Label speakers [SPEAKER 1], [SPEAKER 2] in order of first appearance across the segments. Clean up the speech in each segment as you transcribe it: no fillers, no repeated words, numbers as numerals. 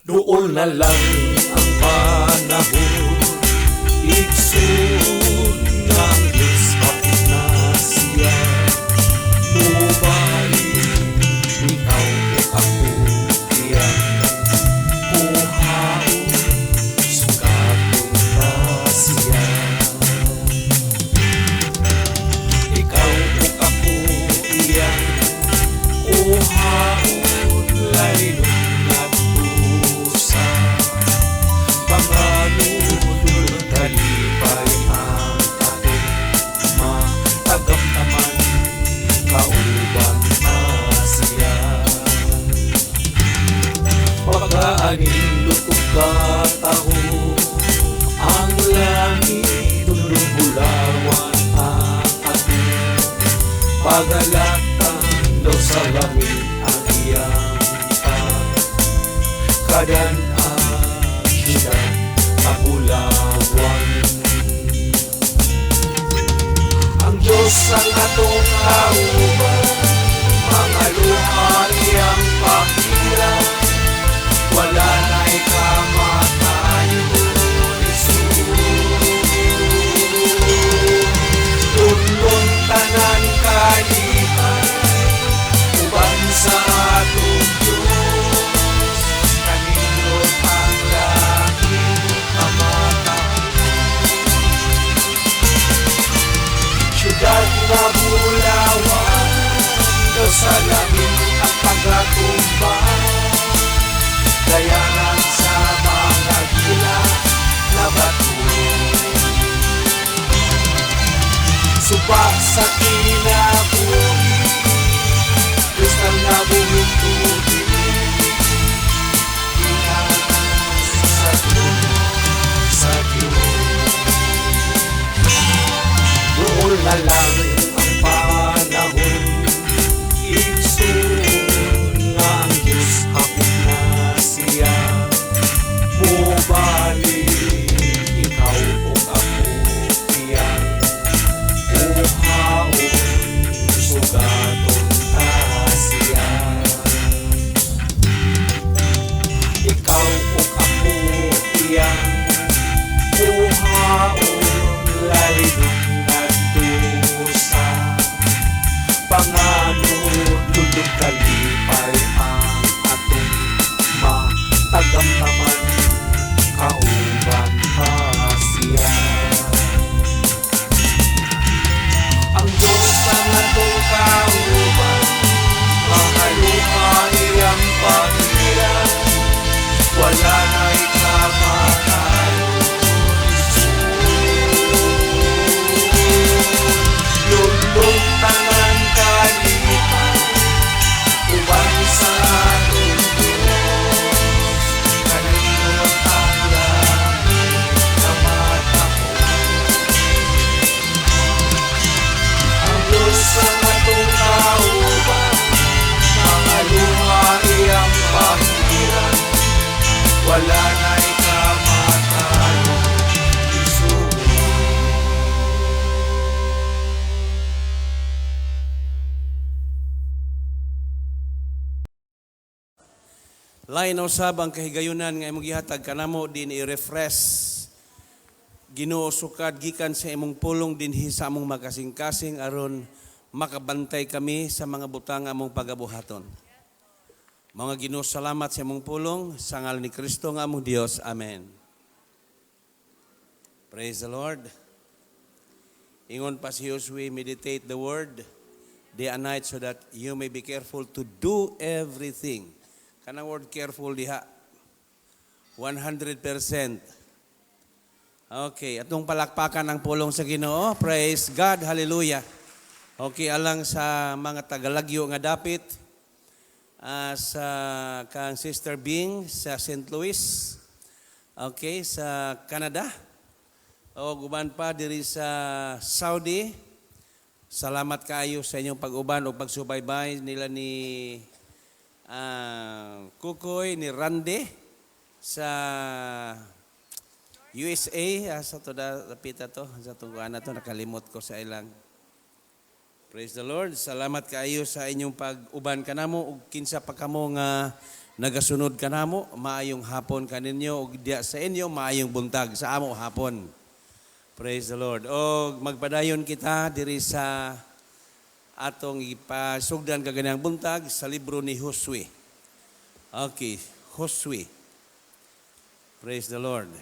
[SPEAKER 1] Duol na lang ang panahon, igsoon nga ang Diyos hapit na siya. Mubalik ikaw ug ako iyang kuhaon, sugaton ta siya. Ikaw ug ako iyang kuhaon, laylo ngadto sa panganod, kalipay ang atong matagamtaman, kauban ta siya. Pagkaanindot ug kataho ang langit, dulong bulawan ang atong pagalatan, daw sa langit ang iyang pagkadan-an, siyudad kabulawan. Ang Diyos ang atong kauban, mga luha iyang pahiran, wala na'y kamatayon, igsoon. Lunlon tanan kalipay, uban sa atong Diyos, kanindot ang langit kamatahon. Siyudad nga bulawan, daw sa langit ang pagkatumba, dayanan sa mga gila na bato. Suba sa kinabuhi, kristal na buhing tubig, gikan sa trono sa Diyos. Duol na lang ang panahon, igsoon nga ang Diyos hapit na siya. Mubalik ikaw ug ako iyang kuhaon, sugaton ta siya. Ikaw ug ako iyang kuhaon, lalidon ngadto sa panganod, lulub kalipay ang atong matagamtaman, kauban pa siya. Ang Diyos ang atong kauban, mga luha iyang pahiran, wala na'y kamatayon, igsoon. Lunlun tanan kalipay, uban sa atong Diyos, kanindot ang langit kamatahon. Ang Diyos ang atong kauban, mga luha iyang pahiran, wala na'y kamatayon, igsoon.
[SPEAKER 2] Lain usab ang kahigayunan nga imong gihatag kanamo din i-refresh, Ginoo, sukad gikan sa imong pulong dinhi sa among makasing-kasing aron makabantay kami sa mga butang among pagabuhaton. Mga Ginoo, salamat sa imong pulong sa ngalan ni Kristo nga among Dios. Amen. Praise the Lord. Ingon pa si Josue, "Meditate the word day and night so that you may be careful to do everything." Kanang word "careful" diha, 100%. Okay, atong palakpakan ang pulong sa Ginoo. Praise God, hallelujah. Okay, alang sa mga tagalagyo nga dapit, sa kang Sister Bing sa St. Louis, okay, sa Canada, o uban pa diri sa Saudi. Salamat kaayo sa inyong pag-uban o pagsubaybay nila ni Kukoy, ni Randy sa USA, sa to da dapita to, sa tungkuan na to, nakalimot ko sa ilang. Praise the Lord. Salamat kaayo sa inyong pag-uban kanamo ug kinsa pa kamo nga nagasunod kanamo, maayong hapon kaninyo ug diya sa inyo maayong buntag, sa amo hapon. Praise the Lord. Og magpadayon kita diri sa atong ipasugdan kaganihang buntag sa libro ni Josue. Okay, Josue. Praise the Lord.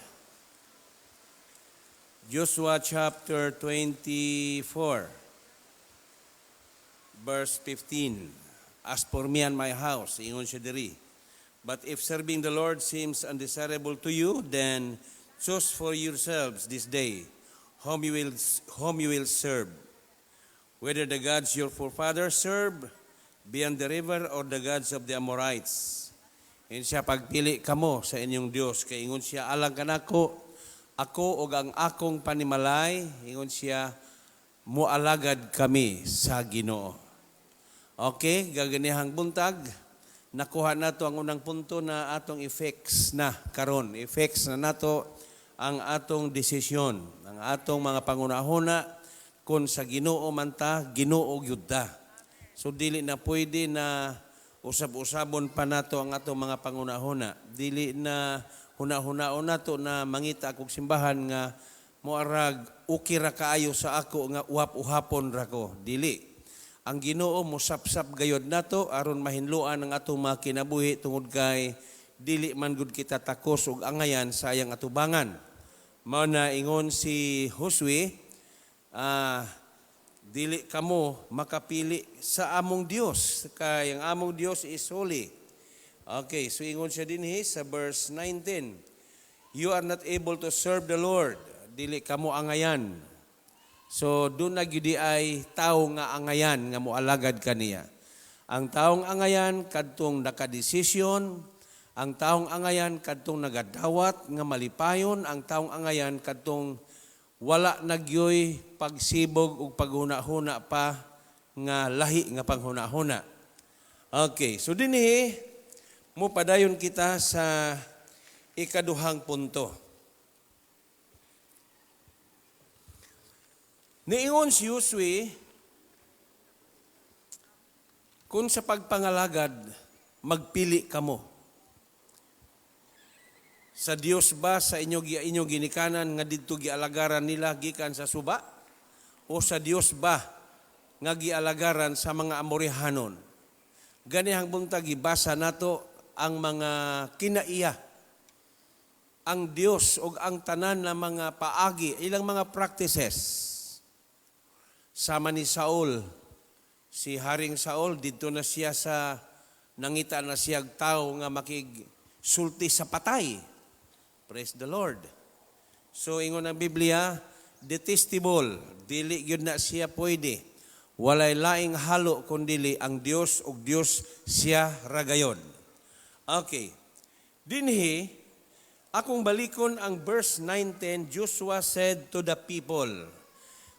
[SPEAKER 2] Joshua chapter 24 verse 15. "As for me and my house," ingon siya diri. "But if serving the Lord seems undesirable to you, then choose for yourselves this day whom you will serve, whether the gods your forefathers served beyond the river or the gods of the Amorites." Ingon siya, pagpili kamo sa inyong Dios. Kay ingon siya, alang kanako, ako og ang akong panimalay, ingon siya, mualagad kami sa Ginoo. Okay, gaganihang buntag, nakuha nato ang unang punto na atong effects na karon. Effects na nato ang atong desisyon, ang atong mga pangunahuna kung sa Ginoo man ta, Ginoo gyud ta. So dili na pwede na usab-usabon pa nato ang atong mga pangunahuna. Dili na huna-hunaon nato na mangita akong simbahan nga moarag okay ra kaayo sa ako nga uhap-uhapon ra ko. Dili. Ang Ginoo mosapsap gayod nato aron mahinloan ang atong mga kinabuhi tungod kay dili man gud kita takos og angayan sa iyang atubangan. Mao na ingon si Josue, dili kamo makapili sa among Dios kay ang among Dios is holy. Okay, so ingon siya dinhi sa verse 19. "You are not able to serve the Lord." Dili kamo angayan. So doon na gyud ay tao nga angayan nga moalagad kaniya. Ang taong angayan kadtong nakadesisyon, ang taong angayan kadtong nagadawat nga malipayon, ang taong angayan kadtong wala nagyoy pagsibog ug paghuna-huna pa nga lahi nga panghuna-huna. Okay, so dinhi mo padayon kita sa ikaduhang punto. Niingon si Josue, kung sa pagpangalagad, magpili kamo. Sa Dios ba sa inyo ginikanan nga didto gialagaran nila gikan sa suba? O sa Dios ba nga gialagaran sa mga Amorihanon? Ganihang buntag gibasa nato ang mga kinaiya, ang Dios ug ang tanan na mga paagi, ilang mga practices. Sama ni Saul, si Haring Saul, didto na siya sa nangita na siya tao nga makigsulti sa patay. Praise the Lord. So ingon ang Biblia, detestable, dili gyud na siya pwede. Walay laing halo kundili ang Dios ug Dios siya ragayon. Okay. Dinhi akong balikon ang verse 19, Joshua said to the people.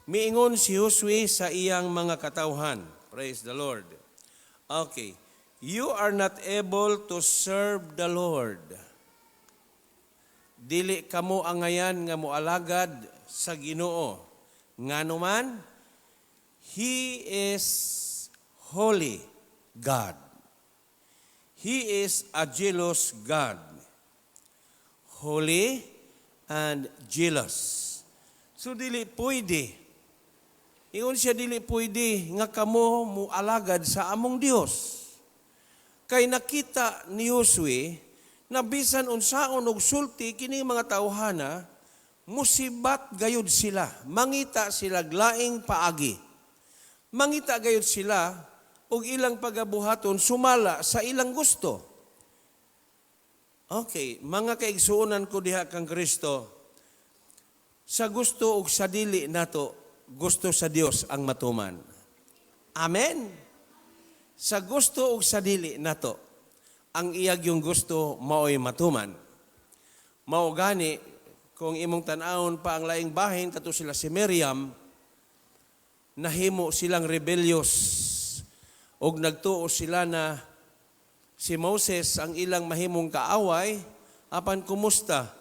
[SPEAKER 2] Miingon si Josue sa iyang mga katawhan. Praise the Lord. Okay. "You are not able to serve the Lord." Dili kamo angayan nga moalagad sa Ginoo. Ngano man, "He is holy God. He is a jealous God." Holy and jealous. So dili pwede. Ingon siya, dili pwede nga kamo mualagad sa among Dios. Kay nakita ni Josue na bisan unsaon og sulti kini mga tawhana, musibat gayud sila, mangita sila laing paagi. Mangita gayud sila og ilang pagabuhaton sumala sa ilang gusto. Okay, mga kaigsuonan ko diha kang Kristo, sa gusto ug sa dili nato, gusto sa Dios ang matuman. Amen. Sa gusto ug sa dili nato, ang iyag yung gusto maoy matuman. Mao gani kung imong tan-awon pa ang laing bahin kato sila si Miriam, nahimo silang rebellious og nagtuo sila na si Moses ang ilang mahimong kaaway, apan kumusta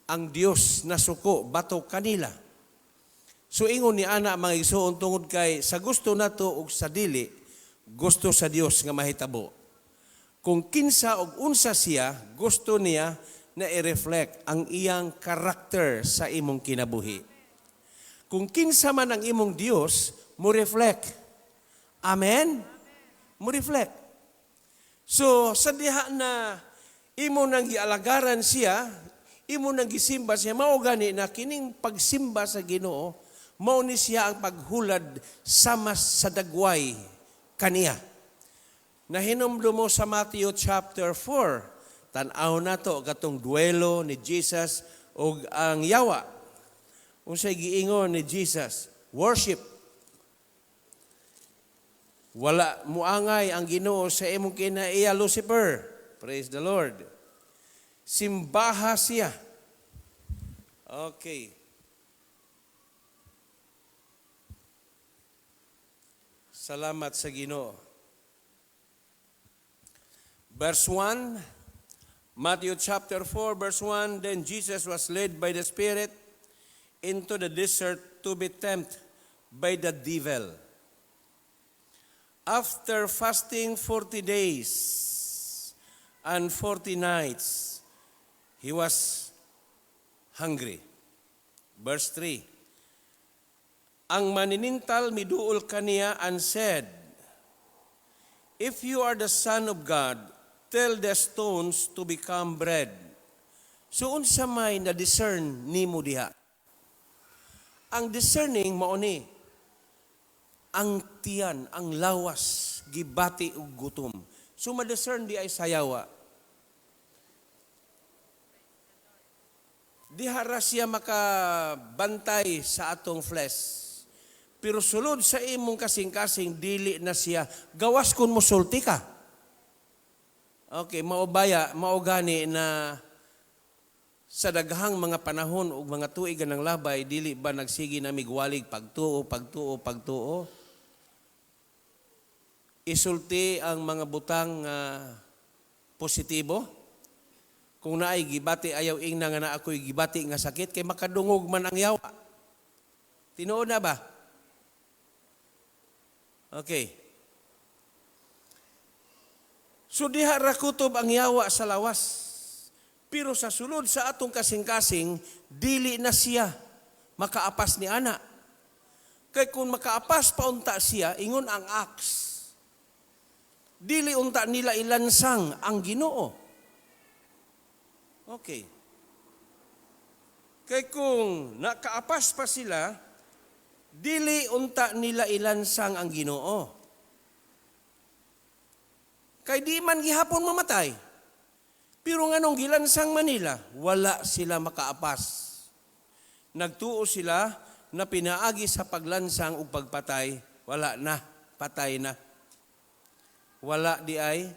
[SPEAKER 2] ang Dios nasuko batok kanila. So ingon ni ana, mga igsuon, tungod kay sa gusto nato ug sa dili, gusto sa Dios nga mahitabo. Kung kinsa og unsa siya, gusto niya na i-reflect ang iyang karakter sa imong kinabuhi. Kung kinsa man ang imong Dios, mo reflect. Amen? Mo reflect. So, sa diha na imo nang gialagaran siya, imo nang gisimba siya, mao gani na kining pagsimba sa Ginoo, mao ni siya ang paghulad sama sa dagway kaniya. Nahinumdum mo sa Matthew chapter 4, tan-aw nato katong duelo ni Jesus ug ang yawa. Unsay giingon ni Jesus? Worship. Wala muangay ang Ginoo sa imong kinaiya, Lucifer. Praise the Lord. Simbaha siya. Okay. Salamat sa Ginoo. Verse 1, Matthew chapter 4, verse 1, "Then Jesus was led by the Spirit into the desert to be tempted by the devil. After fasting 40 days and 40 nights, he was hungry." Verse 3, "Ang maniningtal miduol kaniya and said, 'If you are the Son of God, tell the stones to become bread.'" So unsa may na-discern nimo diha? Ang discerning mao ni ang tiyan, ang lawas gibati og gutom. So ma-discern di ay sayawa. Diha ra siya makabantay sa atong flesh. Pero sulod sa imong kasing-kasing, dili na siya. Gawas kung musulti ka. Okay, maubaya, maugani na sa daghang mga panahon ug mga tuig ng labay, dili ba nagsige na migwalig pagtuo, pagtuo, pagtuo? Isulti ang mga butang positibo. Kung naay gibati, ayaw ingna nga na ako'y gibati nga sakit kay makadungog man ang yawa. Tinuod na ba? Okay. So diha ra kutob ang yawa sa lawas. Pero sa sulod sa atong kasing-kasing, dili na siya makaapas ni ana. Kay kung makaapas pa unta siya, ingon ang Acts, dili unta nila ilansang ang Ginoo. Okay. Kay kung nakaapas pa sila, dili unta nila ilansang ang Ginoo. Kay di man gihapon mamatay. Pero nganong gilansang Manila, wala sila makaapas. Nagtuo sila na pinaagi sa paglansang ug pagpatay, wala na, patay na. Wala di ay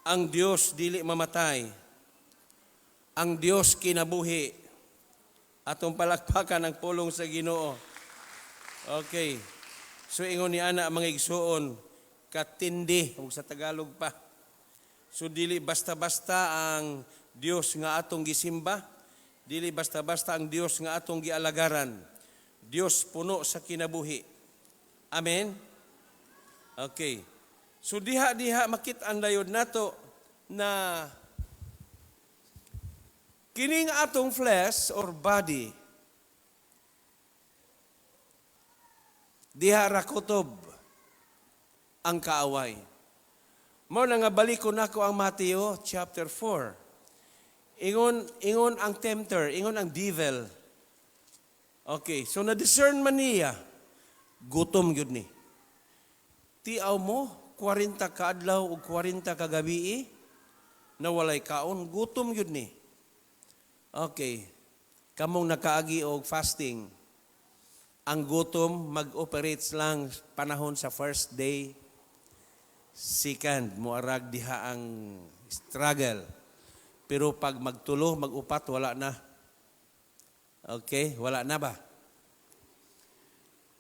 [SPEAKER 2] ang Dios dili mamatay. Ang Dios kinabuhi. Atong palakpakan ang pulong sa Ginoo. Okay. So ingon ni ana, mga igsuon, katindi ug sa Tagalog pa. So dili basta-basta ang Dios nga atong gisimba, dili basta-basta ang Dios nga atong gialagaran. Dios puno sa kinabuhi. Amen. Okay. So diha-diha makit-an dayon nato na kining atong flesh or body, diha ra kutob ang kaaway. Mao na nga balikon nako ang Mateo chapter 4. Ingon ang tempter, ingon ang devil. Okay, so na-discern man niya, gutom gyud ni. Tiaw mo, 40 ka adlaw ug 40 ka gabi na walay kaon, gutom gyud ni. Okay, kamong nakaagi og fasting, ang gutom mag-operates lang panahon sa first day, second, muarag diha ang struggle. Pero pag magtulo, mag-upat, wala na. Okay, wala na ba?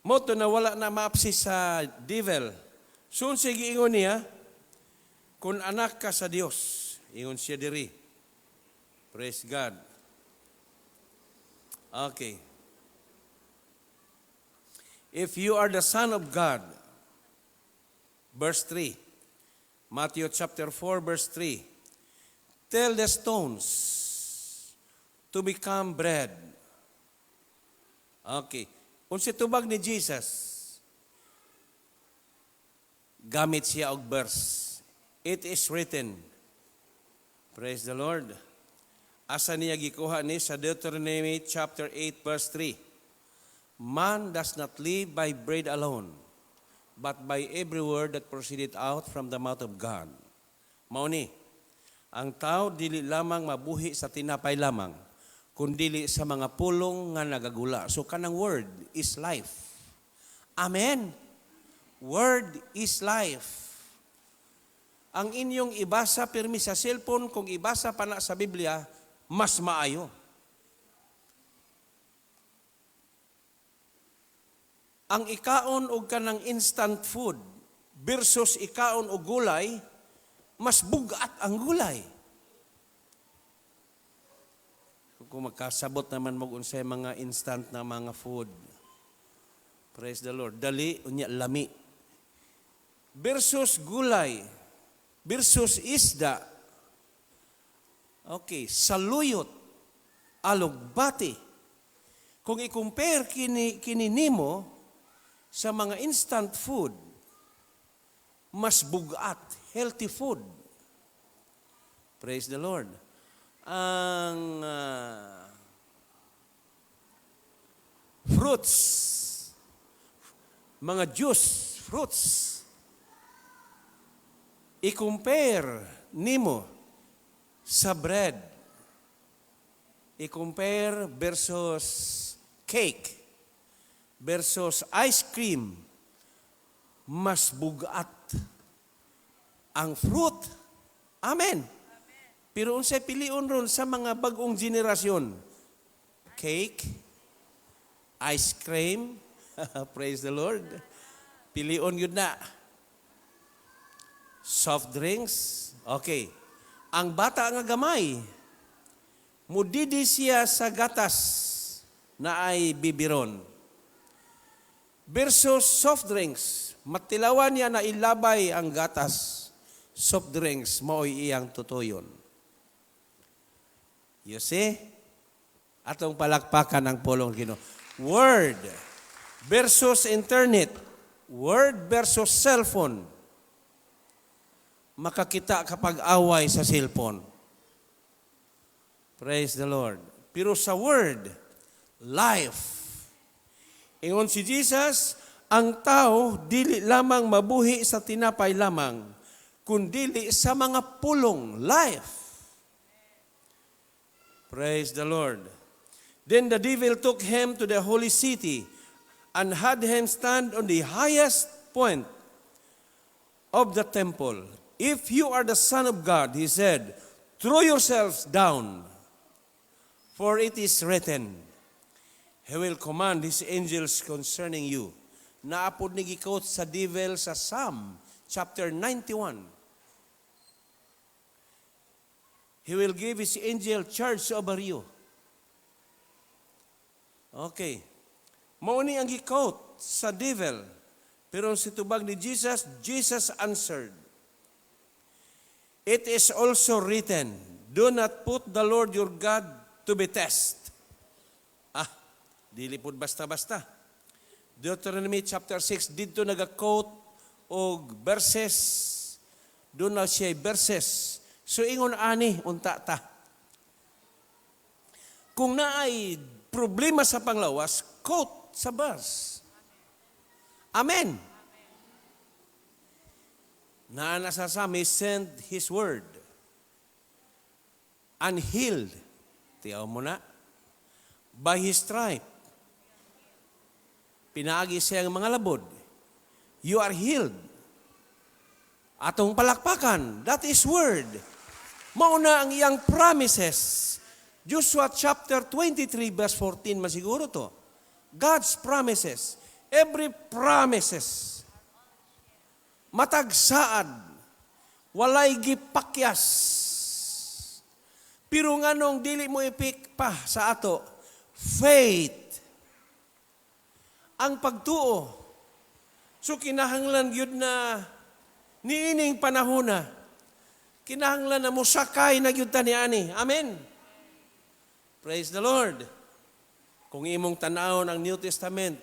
[SPEAKER 2] Moto na wala na maapsi sa devil. So, sige, ingon niya, "Kung anak ka sa Dios," ingon siya diri. Praise God. Okay. If you are the Son of God, verse 3, Matthew chapter 4, verse 3, tell the stones to become bread. Okay. Unsa tubag ni Jesus? Gamit siya og verse. It is written. Praise the Lord. Asa niya gikuha ni? Sa Deuteronomy chapter 8 verse 3. Man does not live by bread alone, but by every word that proceeded out from the mouth of God. Mao ni, ang tao dili lamang mabuhi sa tinapay lamang, kundili sa mga pulong nga nagagula. So kanang word is life. Amen. Word is life. Ang inyong ibasa pirmi sa cellphone, kung ibasa pa na sa Biblia, mas maayo. Ang ikaon og kanang instant food versus ikaon og gulay, mas bugat ang gulay. Kung magkasabot naman mo unsay mga instant na mga food. Praise the Lord. Dali, unya lami. Versus gulay, versus isda. Okay, saluyot, alugbati. Kung i-compare kini nimo sa mga instant food, mas bugat, healthy food. Praise the Lord. Ang fruits, mga juice, fruits, i-compare nimo sa bread, i-compare versus cake, versus ice cream, mas bugat ang fruit. Amen. Pero unsay pilion ron sa mga bag-ong generasyon? Cake, ice cream, praise the Lord. Pilion yun na. Soft drinks, okay. Ang bata nga gamay, mudidi siya sa gatas na ay bibiron. Versus soft drinks, matilawan niya na ilabay ang gatas. Soft drinks, mao'y iyang tutuyon. You see? Atong palakpakan ang pulong Ginoo. Word versus internet. Word versus cellphone. Makakita kapag away sa cellphone. Praise the Lord. Pero sa word, life. Ingon si Jesus, ang tao dili lamang mabuhi sa tinapay lamang, kundili sa mga pulong, life. Praise the Lord. Then the devil took him to the holy city and had him stand on the highest point of the temple. If you are the Son of God, he said, throw yourselves down, for it is written, He will command His angels concerning you. Naapod ni gi-quote sa devil sa Psalm chapter 91. He will give His angel charge over you. Okay. Mao ni ang gi-quote sa devil. Pero sa tubag ni Jesus, Jesus answered, It is also written, do not put the Lord your God to be test. Ah, dili pod basta-basta. Deuteronomy chapter 6, dito naga-quote og verses. Doon na siya verses. So ingon ani, unta ta. Kung naay problema sa panglawas, quote sa verse. Amen. Naa na sa Psalm, He sent His word and healed. Tiyaw mo na. By His stripe. Pinaagi siya ang mga labod. You are healed. Atong palakpakan, that is word. Mauna ang iyang promises. Joshua chapter 23 verse 14, masiguro to. God's promises. Every promises. Matag saad, walay gipakyas. Pero nganong dili mo ipik pa sa ato? Faith. Ang pagtuo. So kinahanglan gyud na niining panahona, kinahanglan na mosakay na gyud ta niani. Amen. Praise the Lord. Kung imong tan-awon ang New Testament,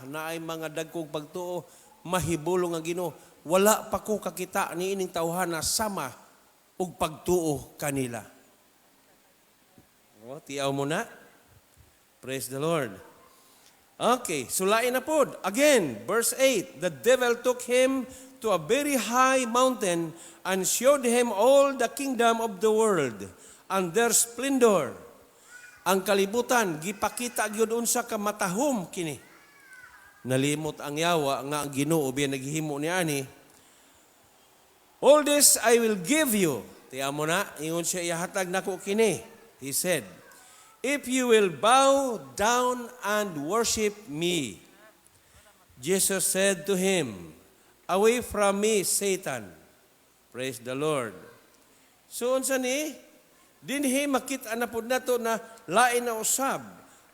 [SPEAKER 2] naay mga dagkong pagtuo, mahibulong ang Ginoo. Wala pa ko kakita niining tawhana sama og pagtuo kanila. O, tiyaw mo na. Praise the Lord. Okay, sulain na pod. Again, verse 8, "The devil took him to a very high mountain and showed him all the kingdom of the world and their splendor." Ang kalibutan, gipakita gyud unsa ka matahom kini. Nalimot ang yawa nga ang Ginoo biya naghihimo ni ani. "All this I will give you." Tiya mo na, ingon siya, "Ihatag nako kini." He said, "If you will bow down and worship me." Jesus said to him, "Away from me, Satan." Praise the Lord. So, unsa ni? Dinhi makita na pud nato na lain na usab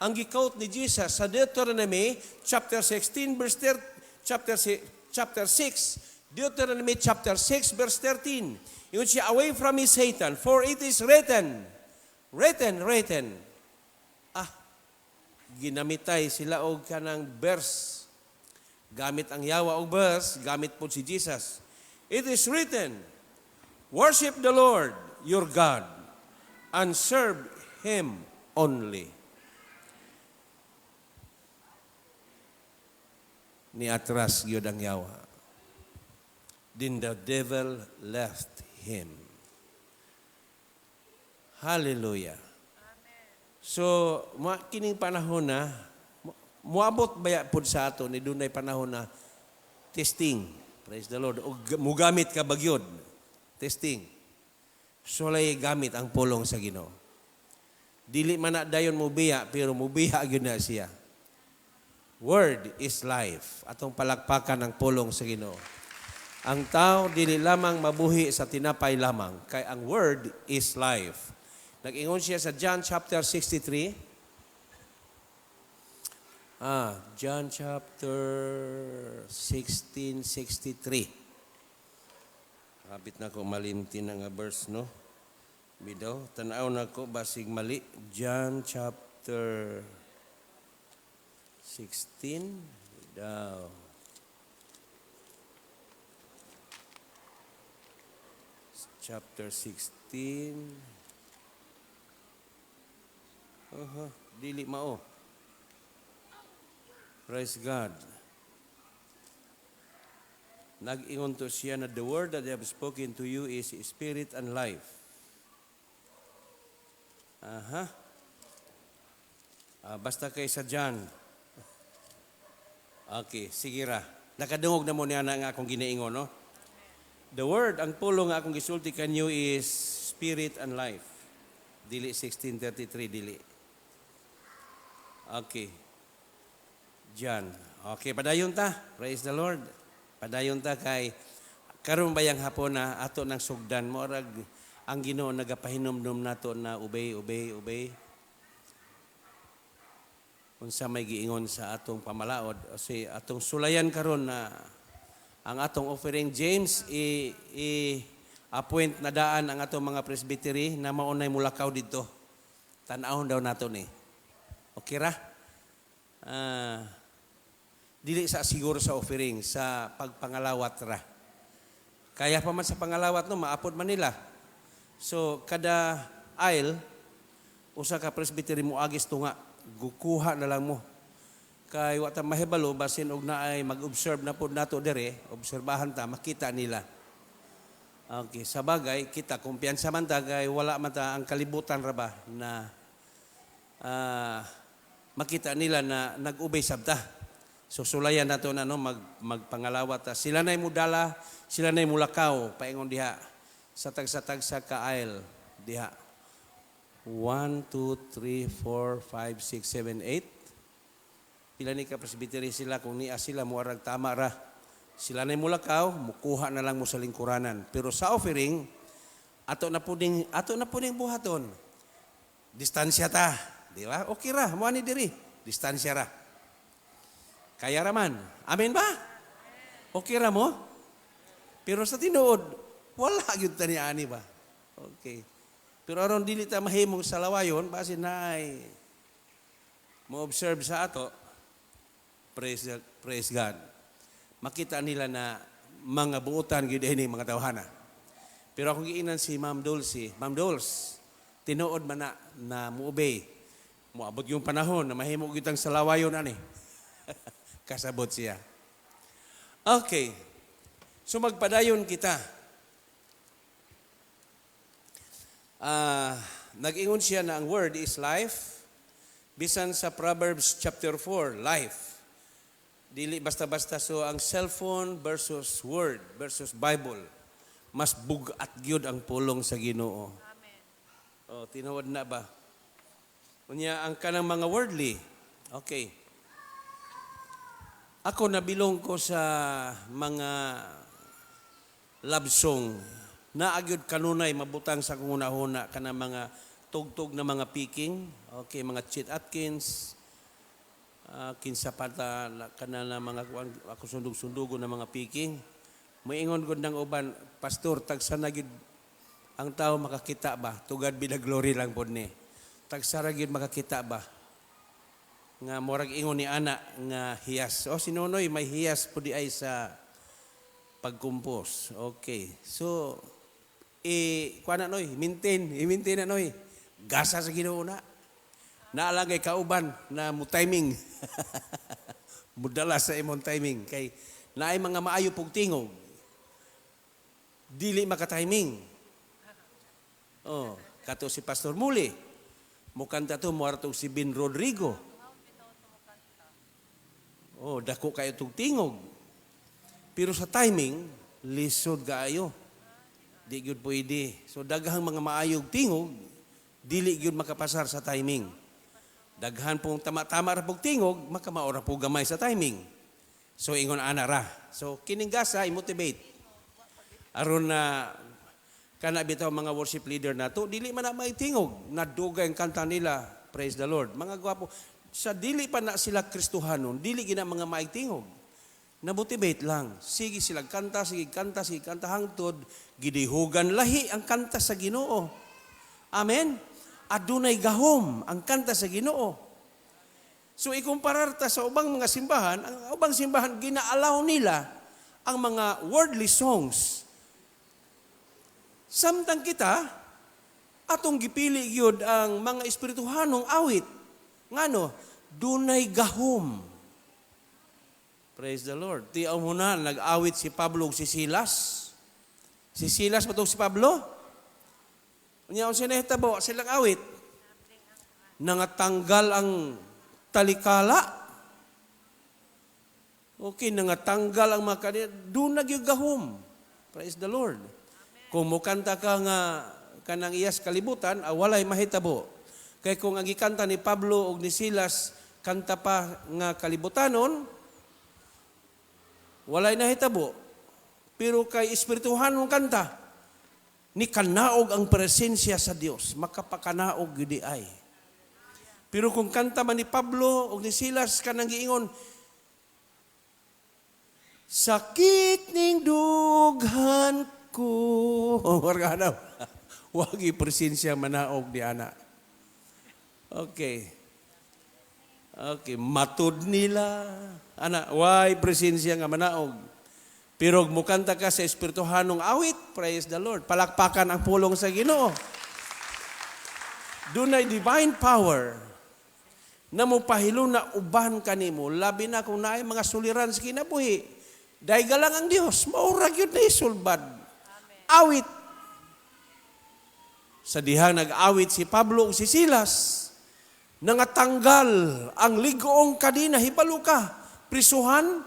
[SPEAKER 2] ang gi-quote ni Jesus sa Deuteronomy chapter 16 verse 13, chapter 6, Deuteronomy chapter 6 verse 13. Ingon siya, "Away from me, Satan, for it is written, written, written." Ginamitay sila og kanang verse. Gamit ang yawa og verse, gamit po si Jesus. "It is written, worship the Lord your God and serve Him only." Ni atras gyud ang yawa. Then the devil left him. Hallelujah. So, kining panahon na, muabot baya pud sa ato ni dunay panahon na testing. Praise the Lord. O mugamit ka bagyod. Testing. Sulay gamit ang pulong sa Ginoo. Dili man na dayon mubiya, pero mubiya gyud na siya. Word is life. Atong palakpakan ang pulong sa Ginoo. Ang tao dili lamang mabuhi sa tinapay lamang, kay ang word is life. Nag-ingon siya sa John chapter 63. John chapter 16:63. Kapit na ko malimti na nga verse, no? Bidaw, tanaw na ko, basig mali. John chapter 16. Bidaw. Chapter 16. Dili mao. Praise God. Nag-ingon to siya na the word that I have spoken to you is spirit and life. Aha. Basta kay sa John. Okay, sige ra. Nakadungog na mo niya na nga akong ginaingon, no? The word, ang pulong nga akong gisulti kanyo is spirit and life. Dili 16:33, dili. Okay. John. Okay, padayon ta. Praise the Lord. Padayon ta kay karon bayang hapon na ato ng sugdan mo rag ang Ginoo nagapahinumdum nato na obey, obey, obey. Unsa may giingon sa atong pamalaod o si atong sulayan karon na ang atong offering. James, i appoint na daan ang atong mga presbytery na maunay mulakaw didto. Tan-awon daw nato ni. Okay ra? Dili sa siguro sa offering, sa pagpangalawat ra. Kaya pa man sa pangalawat no, maapod man nila. So kada aisle usa ka presbytery mo agis tunga, gukuha na lang mo. Kay wa ta mahibalo basin og naay mag-observe na pud nato dere, obserbahan ta makita nila. Okay, sa bagay kita kumpiyansa man ta kay wala man ta ang kalibutan ra ba na makita nila na nag-ubay sabta. So sulayan nato na no magpangalawat ta. Sila na'y mudala, sila na'y mulakaw paingon diha sa tagsa-tagsa ka aisle diha. 1 2 3 4 5 6 7 8. Pila ni ka presbytery sila kung niya sila muarag tama ra. Sila na'y mulakaw, mukuha na lang mo sa lingkuranan. Pero sa offering ato na puding buhaton. Distansya ta, di ba? Okay ra, mo ani diri. Distansya ra. Kaya raman. Amen ba? Okay ra mo? Pero sa tinuod, wala gyud ta ni ani ba? Okay. Pero aron dili ta mahimong salawayon, basin naay mo observe sa ato, praise God. Makita nila na mga buotan gyud ini mga tawhana. Pero akong giingnan si Ma'am Dulce, Ma'am Dulce, tinuod man na na muobey. Moabot yung panahon na mahimo gyud ang salawayon ani. Kasabot siya. Okay. So magpadayon kita. Nag-ingon siya na ang word is life. Bisan sa Proverbs chapter 4, life. Dili basta-basta, so ang cellphone versus word versus Bible. Mas bugat gyud ang pulong sa Ginoo.
[SPEAKER 3] Amen.
[SPEAKER 2] Oh, tinuod na ba? Unya ang kanang mga worldly. Okay. Ako, nabilong ko sa mga love song. Naa gyud kanunay mabutang sa akong hunahuna kanang mga tugtog na mga picking. Okay, mga Chet Atkins, kinsa pa ta kana na mga kuan, ako sundog-sundugo na mga picking. Moingon gud ng uban, "Pastor, tagsa na gyud ang tao makakita ba?" To God be the glory lang pod ni. Tagsa ra gyud makakita ba? Nga murag ingon ni ana nga hiyas. Oh, si Nonoy may hiyas pud di ay sa pag-compose. Okay. So kuan na noy, maintain, i-maintain na noy. Gasa sa Ginoo na. Naalagay kauban na mo timing. Mudala sa imong timing kay naay mga maayo pug tingog. Dili maka-timing. Oh, kato si Pastor Muli. Mukanta to moartog si Bin Rodrigo. Oh, dako kayo tug tingog. Pero sa timing, lisod kaayo. Di gyud pwede. So daghang mga maayog tingog, dili gyud makapasar sa timing. Daghan pong tama-tama ra pog tingog, makamao ra po gamay sa timing. So ingon ana ra. So kining gasa i-motivate. Aron na kana bitaw mga worship leader nato, dili man na may tingog, nadugay ang kanta nila, praise the Lord. Mga gwapo, sa dili pa na sila Kristohanon, dili gina mga maigtingog. Na-motivate lang. Sige sila kanta, sige kanta, sige kanta hangtod gidihugan lahi ang kanta sa Ginoo. Amen. Adunay gahom ang kanta sa Ginoo. So ikumparar ta sa ubang mga simbahan, ang ubang simbahan ginaalaw nila ang mga worldly songs. Samtang kita atong gipili gyud ang mga espirituhanong awit. Ngano? Dunay gahom. Praise the Lord. Tiaw mo na, nag-awit si Pablo ug si Silas. Si Silas ba si Pablo? Unya unsa nahitabo silang awit? Nangatanggal ang talikala. Okay, nangatanggal ang mga kanila. Doon nagyug gahom. Praise the Lord. Kung mukanta ka nga kanang iyas kalibutan, walay mahitabo. Kay kung ang gikanta ni Pablo ug ni Silas, kanta pa nga kalibutanon, walay nahitabo. Pero kay espirituhanong kanta, ni kanaog ang presensya sa Dios, makapakanaog gyud ay. Pero kung kanta man ni Pablo ug ni Silas kanang giingon, "Sakit ning dughan ko." Wargana. Wagi presensya manaog di ana. Okay. Okay, matud nila. Ana, why presensya nga manaog. Pero mukanta ka sa espirituhanong awit, praise the Lord. Palakpakan ang pulong sa Ginoo. Dunay divine power na mopahilo na uban kanimo, labi na kung naay mga suliran sa kinabuhi. Dayga lang ang Dios, maura gyud na isulbad. Awit. Sa dihang nag-awit si Pablo ug si Silas, nangatanggal ang ligoong kadina, hibalo ka, prisuhan,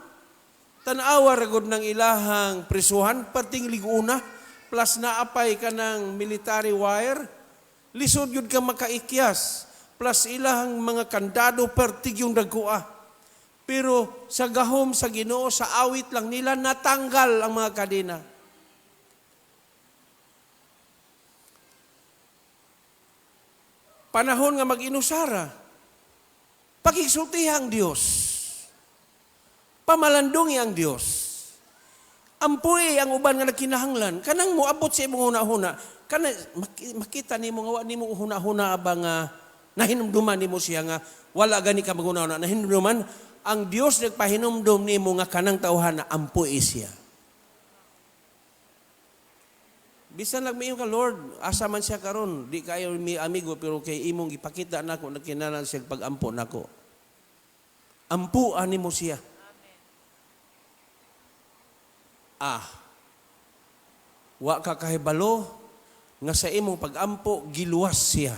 [SPEAKER 2] tanawa ragod ng ilahang prisuhan, perting liguna, plus naapay ka ng military wire, lisod yun ka makaikyas, plus ilahang mga kandado, pertig yung dagkua. Pero sa gahom sa Ginoo, sa awit lang nila, natanggal ang mga kadena. Panahon nga mag-inusara, pagigsultihan ang Dios. Pamalandungi ang Dios. Ampui ang uban nga nagkinahanglan. Kanang moabot sa imong huna-huna, kana makita nimo nga wa nimo huna-huna ba nga nahinumduman nimo siya nga wala gani ka maghuna-huna. Nahinumduman ang Dios, nagpahinumdum nimo nga kanang tawhana ampui siya. Bisan lang miingon ka, "Lord, asa man siya karon? Di kayo mi amigo, pero kay imong ipakita nako nagkinahanglan siya pag-ampo nako." Ampuan nimo siya. Ah, wa ka kahibalo nga sa imong pag-ampo giluwas siya.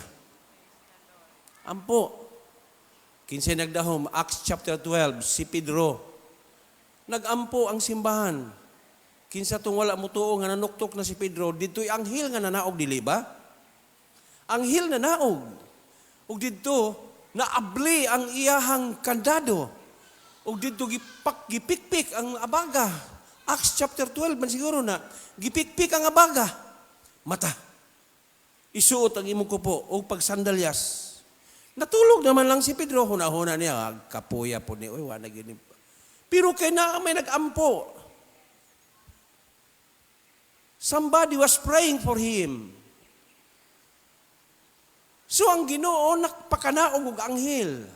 [SPEAKER 2] Ampo. Kinsay nagdahom? Acts chapter 12, si Pedro. Nagampo ang simbahan. Kinsa tong wala motuo nga nanuktok na si Pedro, didto'y anghel nga nanaog, dili ba? Anghel na naog. Ug didto naabli ang iyahang kandado. Ug didto gipikpik ang abaga. Acts chapter 12 man siguro na gipikpik ang abaga. Mata. Isuot ang imong kupo og pagsandalyas. Natulog naman lang si Pedro, huna-huna niya, "Ah, kapuya po ni, uy, wala gini." Pero kay na may nagampo. Somebody was praying for him. So ang Ginoo nagpakanaog og anghel.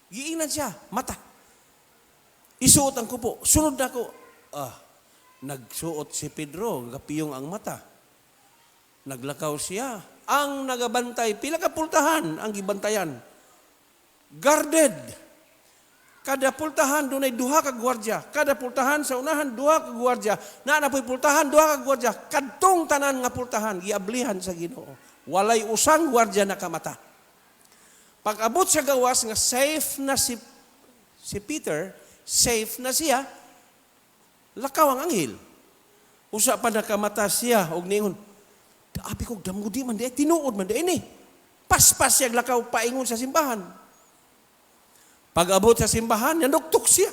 [SPEAKER 2] Giingnan siya, "Mata. Isuot ang kupo. Sunod na ko." Ah, nagsuot si Pedro, gapiyong ang mata. Naglakaw siya. Ang nagabantay, pila ka pultahan ang gibantayan. Guarded. Kada pultahan dunay duha ka gwardiya. Kada pultahan sa unahan, duha ka gwardiya. Naa na po'y pultahan, duha ka gwardiya. Kadtong tanan nga pultahan giablihan sa Ginoo. Walay usang gwardiya nakamata. Pag abot sa gawas nga safe na si Peter, safe na siya, lakaw ang anghel. Usa pa nakamata siya og ningon, "Abi ko damgo, di man di tinuod man di ini." Paspas siya lakaw paingon sa simbahan. Pag abot sa simbahan, nanuktok siya.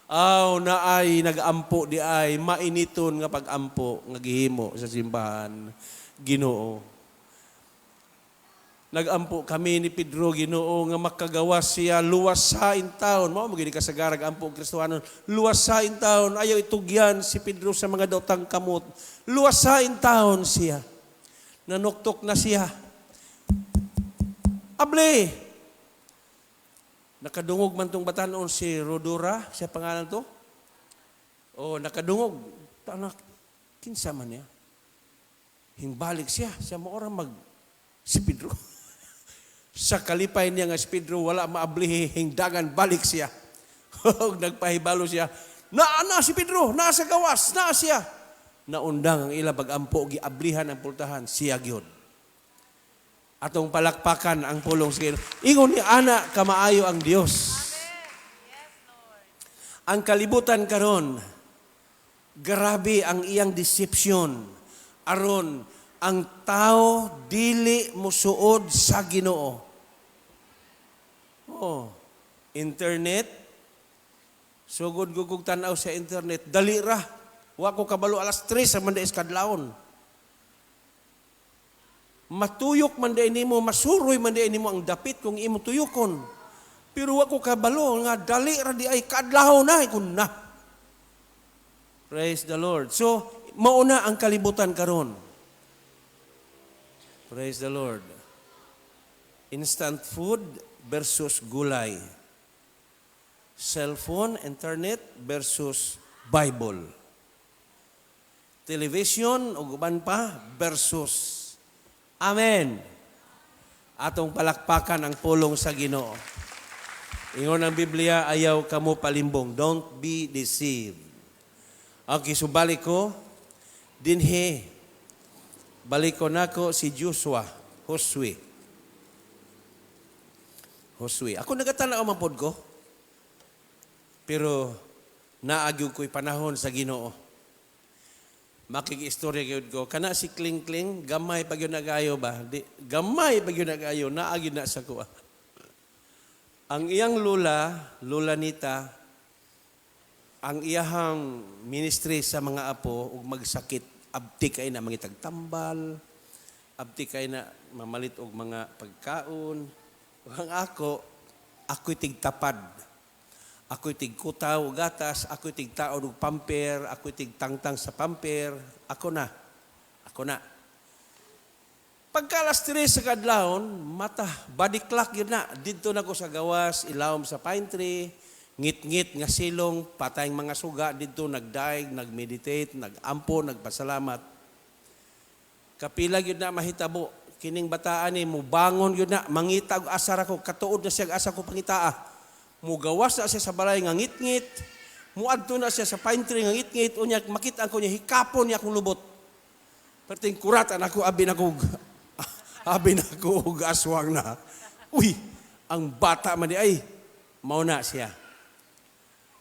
[SPEAKER 2] Aw, naay nagampo di ay mainiton nga pagampo nga gihimo sa simbahan, Ginoo. Nagampo kami ni Pedro, Ginoo, nga makagawas siya, luwas sa taon. Mao mo gini kasagarag ampo Kristohanon. Luwas sa taon, ayaw itugyan si Pedro sa mga daotang kamot. Luwas sa taon siya. Nanuktok na siya. Able! Nakadungog man tong batanon si Rodora, siya pangalan to. O nakadungog. Tanak, kinsa man niya. Hingbalik siya, siya mo mag si Pedro. Sa kalipay niya nga si Pedro wala maablihi, hingdagan balik siya. Nagpahibalo siya. Naa na si Pedro, naa sa gawas, naa siya. Naundang ang ila pag-ampo, giablihan ang pultahan, siya gyud. Atong palakpakan ang pulong sa Ginoo. Ingon ni ana kamaayo ang Dios. Ang kalibutan karon, grabe ang iyang deception. Aron ang tao dili musuod sa Ginoo. Oh, internet, sugod gugug tan-aw sa internet, dali ra. Wa ko kabalo alas 3 sa man is kadlawon. Matuyok man diay nimo, masuroy man diay nimo ang dapit kung imo tuyokon. Pero wa ko kabalo nga dali ra di ay kadlaw na ikon na. Praise the Lord. So, mauna ang kalibutan karon. Praise the Lord. Instant food versus gulay. Cellphone, internet versus Bible. Television o uban pa versus Amen. Atong palakpakan ang pulong sa Ginoo. Ingon ang Biblia, ayaw kamo palimbong. Don't be deceived. Okay, so balik ko, dinhi, balik ko nako si Joshua, Josue. Josue. Ako nagatanaw man pod ko. Pero naagyo ko'y panahon sa Ginoo. Makig-istorya gyud ko. Kana si Kling Kling, gamay pag yun nagayo ba? Di, gamay pag yun nagayo, naagyo na sa kuha. Ang iyang lula, Lula Nita, ang iyahang ministry sa mga apo ug magsakit, abti kay na mangitag tambal, abti kay na mamalit og mga pagkaon. Ug ang ako, ako'y tigtapad. Ako'y tigkutaw og gatas, ako'y tigtaod og pamper, ako'y tigtangtang sa pamper, ako na. Ako na. Pagka alas 3 sa kadlawon, mata, body clock gyud na. Didto na ko sa gawas, ilawom sa pine tree, ngit-ngit nga silong, patayng mga suga, didto nagdaig, nagmeditate, nagampo, nagpasalamat. Kapila gyud na mahitabo, kining bataan ni mubangon gyud na, mangita og asar ako, katuod na siya asa ko pangitaa. Mugawas na siya sa balay nga ngit-ngit, muadto na siya sa pine tree nga ngit-ngit, unya makita ko niya, hikapon niya akong lubot. Perting kuratan ako, abi na ko og aswang na. Uy, ang bata man di ay, mao na siya.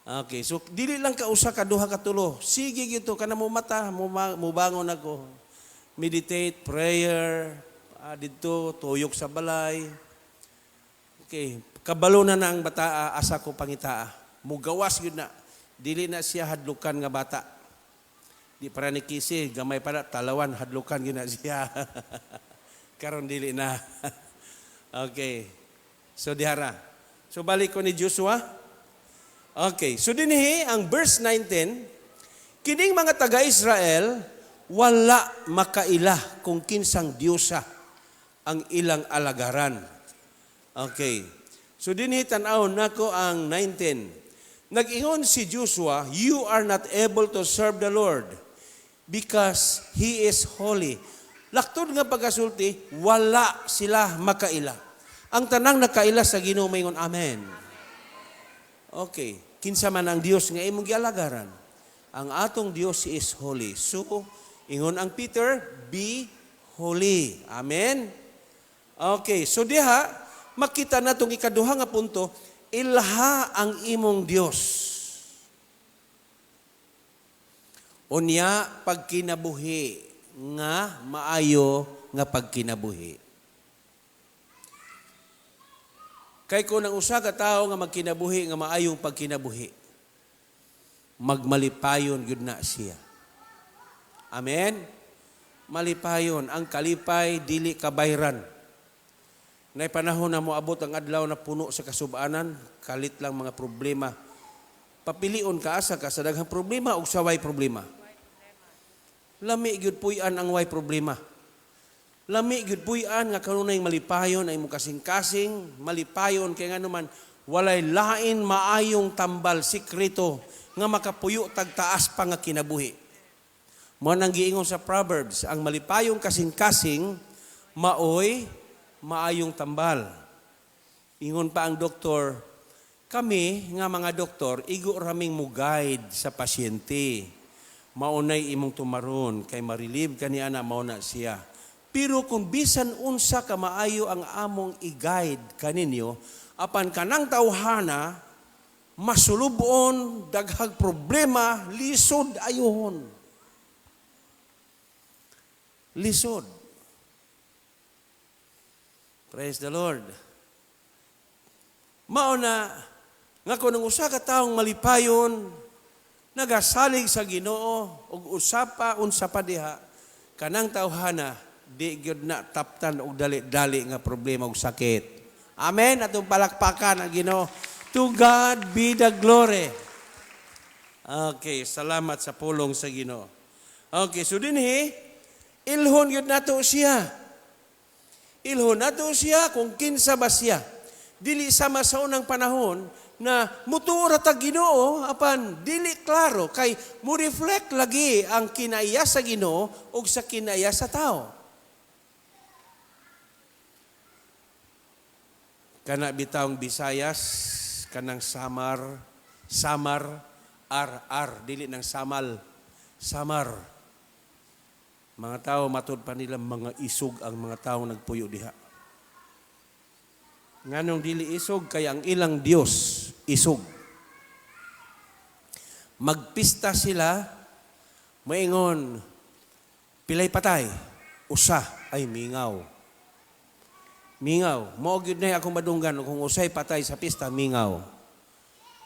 [SPEAKER 2] Okay, so dili lang ka usa ka duha ka tulo. Sige gito kana mo mata, mubangon ako. Meditate, prayer, didto tuyok sa balay. Okay, kabalo na na ang bata asa ko pangitaa. Mugawas gyud na. Dili na siya hadlukan nga bata. Di para ni Kisi, gamay pa na, talawan, hadlukan gyud na siya. Karon dili na. Okay. So dihara. So balik ko ni Joshua. Okay. So dinhi ang verse 19, kining mga taga-Israel wala makaila kung kinsang diyosa ang ilang alagaran. Okay. So dinhi tan-awon nako ang 19. Nag-ingon si Joshua, "You are not able to serve the Lord because He is holy." Laktod nga pagkasulti, wala sila makaila. Ang tanang nakaila sa Ginoo maingon amen. Okay, kinsa man ang Dios nga imong gialagaran. Ang atong Dios is holy. So, ingon ang Peter, be holy. Amen. Okay, so diha makita natong ikaduha nga punto, ilha ang imong Dios. Unya pagkinabuhi nga maayo nga pagkinabuhi. Kay kung ang usa ka tawo nga magkinabuhi nga maayong pagkinabuhi, magmalipayon gyud na siya. Amen. Malipayon ang kalipay dili kabayran. Nay panahon na moabot ang adlaw na puno sa kasubanan, kalit lang mga problema. Papilion ka asa ka sa daghang problema og sa way problema. Lami gyud puy-an ang way problema. Lami gyud puy-an nga kanunay malipayon ay imong kasing-kasing, malipayon kay nganuman walay lain maayong tambal sikreto nga makapuyo tag taas pa nga kinabuhi. Mao nang giingon sa Proverbs, ang malipayong kasing-kasing maoy maayong tambal. Ingon pa ang doktor, kami nga mga doktor, igo raming mo guide sa pasyente. Maunay imong tumaron, kay ma-relieve ka niya na mauna siya. Pero kung bisan unsa ka maayo ang among i-guide kaninyo, apan kanang tawhana, masulubon, daghag problema, lisod ayuhon. Lisod. Praise the Lord. Mao na nga kung ang usa ka taong malipayon, nagasalig sa Ginoo ug usa pa unsa pa diha kanang tawhana di gyud na taptan og dali-dali nga problema ug sakit. Amen. Atong palakpakan ang Ginoo. To God be the glory. Okay, salamat sa pulong sa Ginoo. Okay, so dinhi ilhon gyud nato siya. Ilhon nato siya kung kinsa ba siya. Dili sama sa unang panahon na mutuo ra ta Ginoo apan dili klaro kay mo reflect lagi ang kinaiya sa Ginoo ug sa kinaiya sa tao. Kana bitawng Bisayas kanang Samar, Samar R R dili nang Samal, Samar. Mga tao matud pa nila mga isog ang mga tao nagpuyo diha. Nganong dili isog kay ang ilang Dios isog. Magpista sila maingon pilay patay, usa ay mingaw. Mingaw. Mao gyud na akong madunggan kung usay patay sa pista mingaw.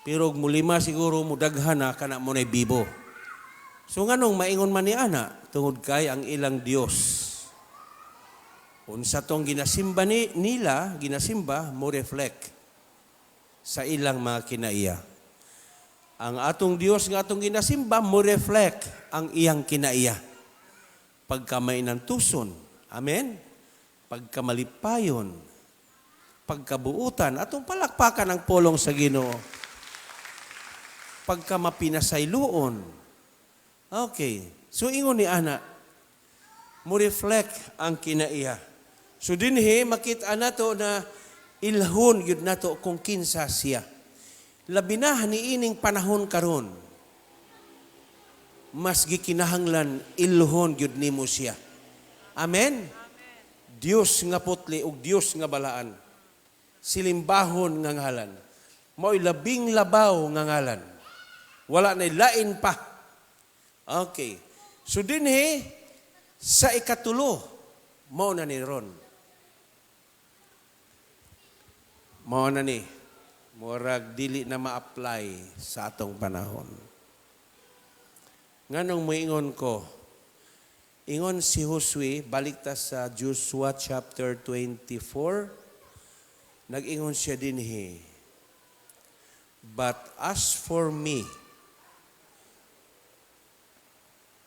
[SPEAKER 2] Pero og mulima siguro mudaghan na kana mo nay bibo. So nganong maingon man ni ana tungod kay ang ilang Dios. Unsa tong ginasimba ni nila, ginasimba mo reflect sa ilang mga kinaiya. Ang atong Dios nga atong ginasimba mo reflect ang iyang kinaiya. Pagkamainantuson. Amen? Pagkamalipayon. Pagkabuutan. Atong palakpakan ang pulong sa Ginoo. Pagkamapinasayloon. Okay. So ingon ni ana, mo reflect ang kinaiya. So dinhi makita nato na ilhon gyud nato kung kinsa siya. Labi na niining panahon karon. Mas gikinahanglan ilhon gyud nimo siya. Amen. Dios nga putli ug Dios nga balaan. Silimbahon nga ngalan. Mao'y labing labaw nga ngalan. Wala na lain pa. Okay. So dinhi sa ikatulo, mao na ni ron. Mao na ni murag dili na ma-apply sa atong panahon. Nganong moingon ko? Ingon si Josue, balik ta sa Joshua chapter 24, nag-ingon siya dinhi, "But as for me,"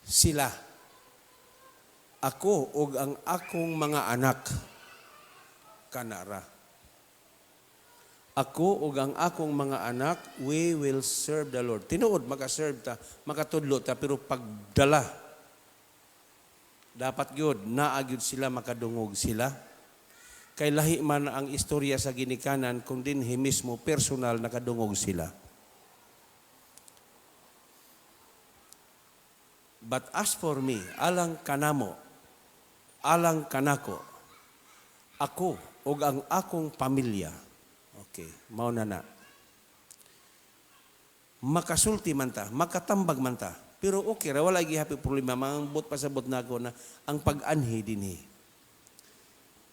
[SPEAKER 2] sila, "ako ug ang akong mga anak," kanara. "Ako ug ang akong mga anak, we will serve the Lord." Tinuod, maka-serve ta, makatudlo ta, pero pagdala, dapat gyud, naa gyud sila, makadungog sila. Kay lahi man ang istorya sa ginikanan kung dinhi mismo personal nakadungog sila. "But as for me," alang kanamo, alang kanako, "ako ug ang akong pamilya." Okay, mao na na. Makasulti man ta, makatambag man ta, pero okay ra, wala gihapi problema, mangbot pasabot nako na ang pag-anhi dinhi.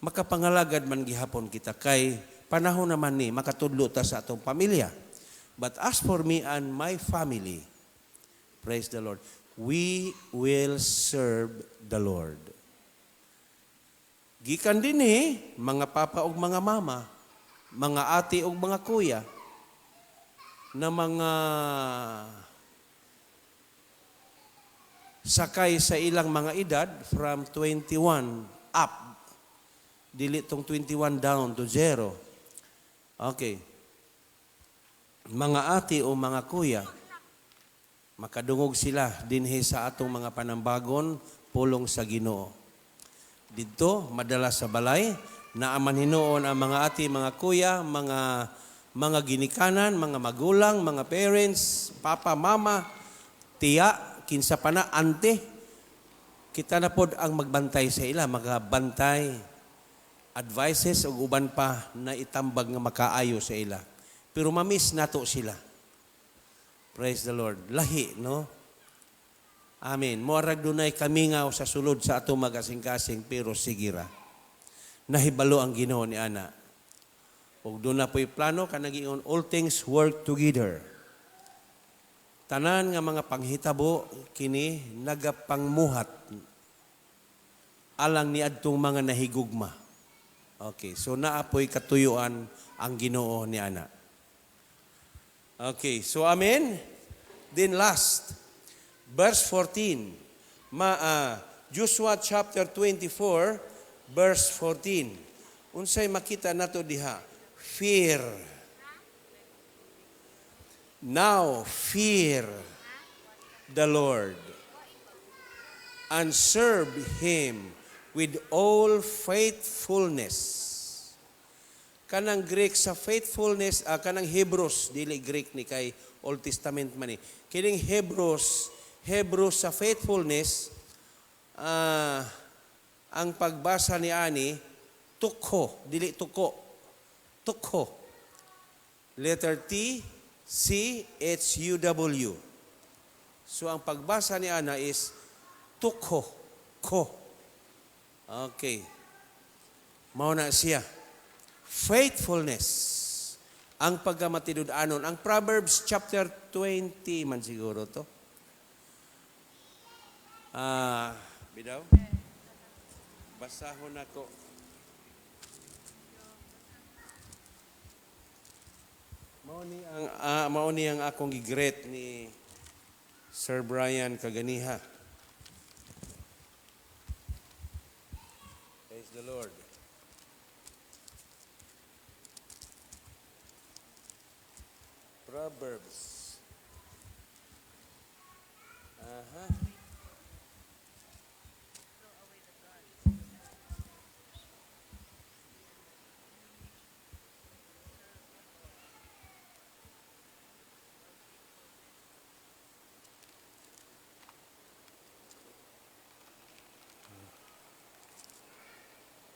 [SPEAKER 2] Makapangalagad man gihapon kita kay panahon naman ni makatudlo ta sa atong pamilya. "But as for me and my family," praise the Lord, "we will serve the Lord." Gikan dinhi mga papa ug mga mama, mga ate ug mga kuya, na mga sakay sa ilang mga edad from 21 up, dili tong 21 down to 0. Okay. Mga ate o mga kuya, makadungog sila dinhi sa atong mga panambagon, pulong sa Ginoo. Didto, madala sa balay, naaman hinuon ang mga ate, mga kuya, mga ginikanan, mga magulang, mga parents, papa, mama, tiya, kinsa pa na, ante. Kita na pod ang magbantay sa ila, magabantay, advices ug uban pa na itambag nga makaayo sa ila. Pero mamiss nato sila. Praise the Lord. Lahi, no? Amen. Moarag dunay kamingaw sa sulod sa atong magasing-kasing, pero sige ra. Nahibalo ang Ginoo ni ana. Ug doon na po'y plano, kanang giingon, all things work together. Tanan nga mga panghitabo, kini nagapangmuhat alang ni adtong mga nahigugma. Okay, so naapoy katuyuan ang Ginoo ni ana. Okay, so amen. Then last, verse 14. Joshua chapter 24, verse 14. Unsay makita nato diha? Fear. "Now fear the Lord and serve Him with all faithfulness." Kanang Greek sa faithfulness, kanang Hebrews, dili Greek ni kay Old Testament man ni. Kining Hebrews sa faithfulness, ang pagbasa ni ani, tukho, dili tuko, tukho. Letter T, C, H, U, W. So ang pagbasa ni ana is tukho, ko. Okay. Mao na siya. Faithfulness. Ang pagkamatinud-anon. Ang Proverbs chapter 20 man siguro to. Bidaw? Basahon ako. Mao ni ang akong gi-greet ni Sir Brian kaganiha. Praise the Lord. Proverbs. Aha.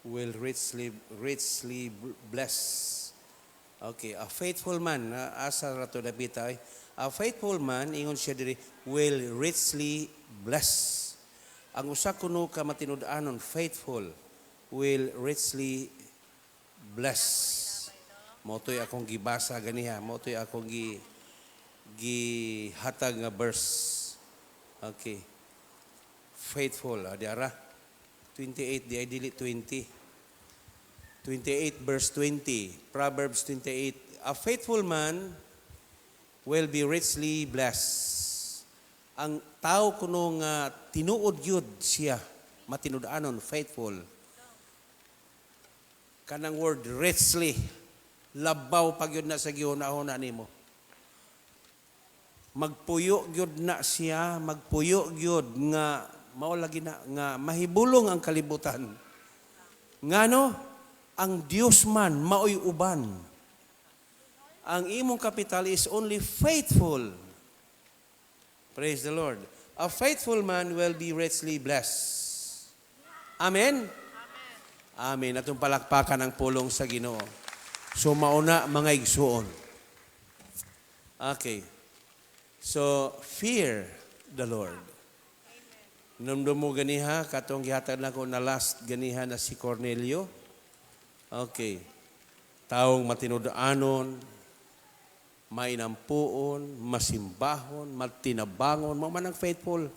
[SPEAKER 2] Will richly, richly bless. Okay, a faithful man, asa ra to dapita ay. A faithful man, ingon siya diri, will richly bless. Ang usa kuno ka matinud-anon, faithful, will richly bless. Mao to'y akong gibasa ganiha, mao to'y akong gihatag nga verse. Okay. Faithful, di ara. 28, di ay dili 20. 28 verse 20. Proverbs 28. A faithful man will be richly blessed. Ang tao kuno nga tinuod gyud siya, matinud-anon, faithful. Kanang word richly, labaw pa gyud na sa gihuna-huna nimo. Magpuyo gyud na siya, magpuyo gyud nga mao lagi na nga mahibulong ang kalibutan. Ngano ang Dios man maoy uban. Ang imong capital is only faithful. Praise the Lord. A faithful man will be richly blessed. Amen. Amen. Atong palakpakan ang pulong sa Ginoo. So mauna, mga igsuon. Okay. So fear the Lord. Namdum mo ganiha katong gihatag nako na last ganiha na si Cornelio. Okay. Taong matinud-anon, mainampuon, masimbahon, matinabangon, mao man ang faithful,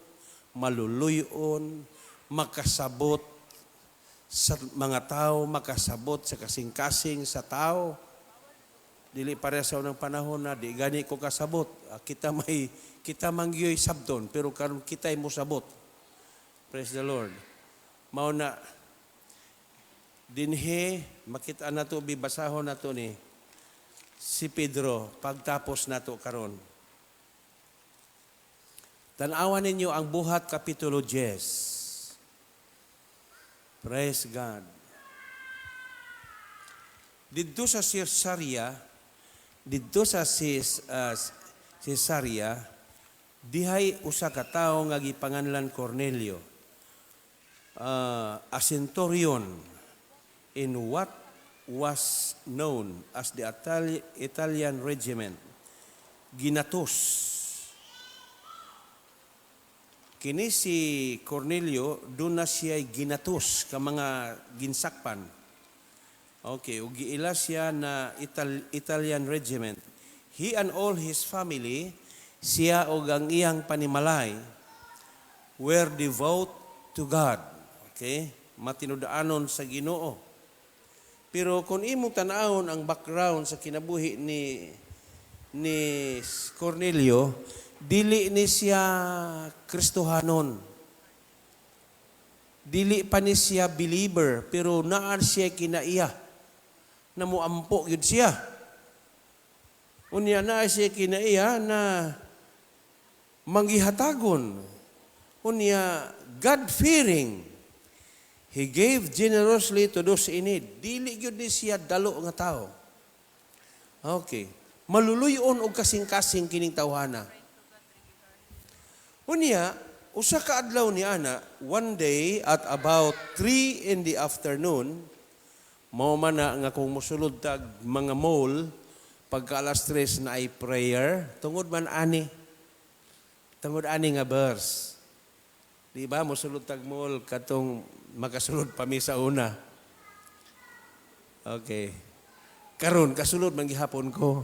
[SPEAKER 2] maluluyon, makasabot sa mga tao, makasabot sa kasing-kasing sa tao. Dili pareha sa unang panahon na di gani ko kasabot. Kita mangyoy sabton, pero karon kita'y mosabot. Praise the Lord. Mao na dinhi makita nato, bibasahon nato ni si Pedro pagtapos nato karon. Tan-awan ninyo ang Buhat Kapitulo 10. Praise God. Didto sa Caesarea, dihay usa ka tawo nga gipanganlan Cornelio. A centurion in what was known as the Italian Regiment. Ginatos. Kini si Cornelio, doon na siya ginatos ka mga ginsakpan. Okay, ug giila siya na Italian Regiment. He and all his family, siya og ang iyang panimalay, were devout to God. Okay? Matinud-anon sa Ginoo. Pero kung imong tan-awon ang background sa kinabuhi ni Cornelio, dili ni siya Kristohanon. Dili pa ni siya believer, pero naa siya kinaiya na muampo gyud siya. Unya naa siya kinaiya na manggihatagon. Unya God-fearing. He gave generously to those in need. Dili gyud ni siya dalo nga tao. Okay. Maluluyon og kasing-kasing kining tawhana. Unya, usa ka adlaw ni ana, one day at about 3 in the afternoon, mao man na nga kung mosulod tag mga mall, pagka alas 3 na ay prayer, tungod man ani. Tungod ani nga verse. Di ba, mosulod tag mall, katong makasulod pa mi sa una. Okay. Karon kasulod man gihapon ko.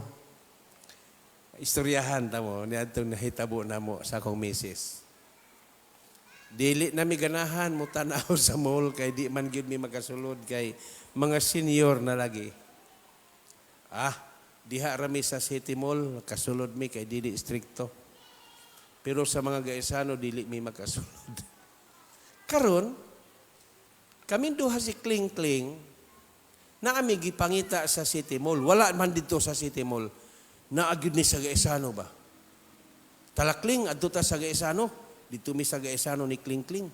[SPEAKER 2] Istoryahan ta mo niadtong nahitabo namo sa akong misis. Dili na mi ganahan mo tan-aw sa mall kay di man gyud mi makasulod kay mga senior na lagi. Ah, Diha rami sa City Mall, kasulod mi kay dili strikto. Pero sa mga Gaisano, dili mi makasulod. Karon, kami duha si Kling Kling, na ami gipangita sa City Mall. Wala man dito sa City Mall. Naa gyud ni sa Gaisano ba? Talakling, adto ta sa Gaisano. Dito mi sa Gaisano ni Kling Kling.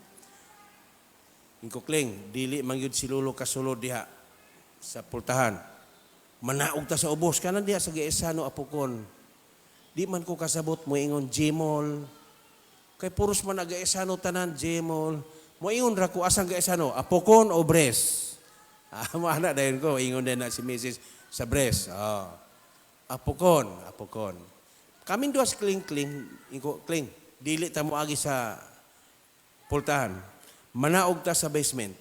[SPEAKER 2] Ingon ko, "Kling, dili man gyud si Lolo kasulod diha sa pultahan. Manaog ta sa ubos kanan diha sa Gaisano Apokon." Di man ko kasabot mo ingon Gmall. Kay puros man ang Gaisano tanan Gmall. Mo ingon ra ko, "Asang Gaisano? Apokon o Bres?" Ah, mo ana dayon ko, ingon din na si Mrs. sa Bres. Oh. Apokon, Apokon. Kaming duha si Kling Kling, ingon ko, "Kling, dili ta mo agi sa pultahan. Manaog ta sa basement."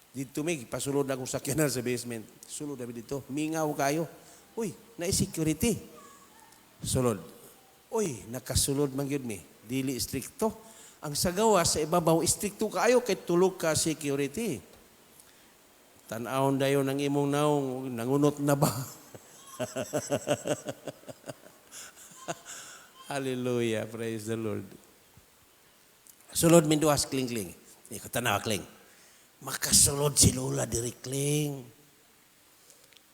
[SPEAKER 2] Dito mi, pasulod na akong sakyanan sa basement. Sulod na dito. Mingaw kayo. Uy, na security. Sulod. Uy, nakasulod man gyud mi. Dili strikto. Ang sa gawas sa ibabaw, strikto kaayo kay tulo ka security. Tan-awon dayon ang imong naong, nangunot na ba? Hallelujah, praise the Lord. Sulod min duha si Kling Kling. Ikaw tanaw, Kling. Makasulod si Lola diri, Kling.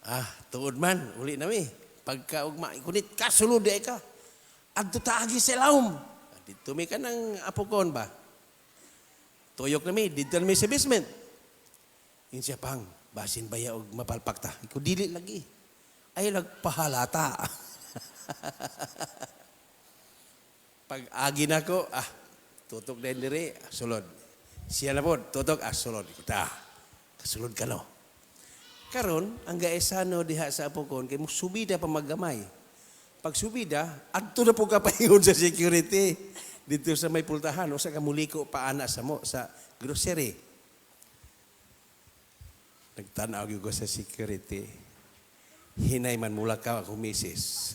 [SPEAKER 2] Ah, tuod man, uli na mi. Pagka ugma, kunit kasulod di ka. Adto ta agi sa ilawom. Dito mi ka ng Apokon ba? Tuyok na mi, dito na mi sa basement. Yun siya pang, basin baya og mapalpak ta. Ikaw dili lagi. Ay nagpahalata. Pag agi na ko, ah, tutok din diri, sulod. Siya na po, tutok, ah, sulod. Kita, kasulod ka no. Karon, ang Gaisano diha sa Apokon, kay mo subida pa maggamay. Pag subida, adto na po ka paingon sa security dito sa may pultahan o sa kamuliko pa ana sa mo sa grocery. Nagtanaw gyud ko sa security. Hinay man mula ka ako, misis.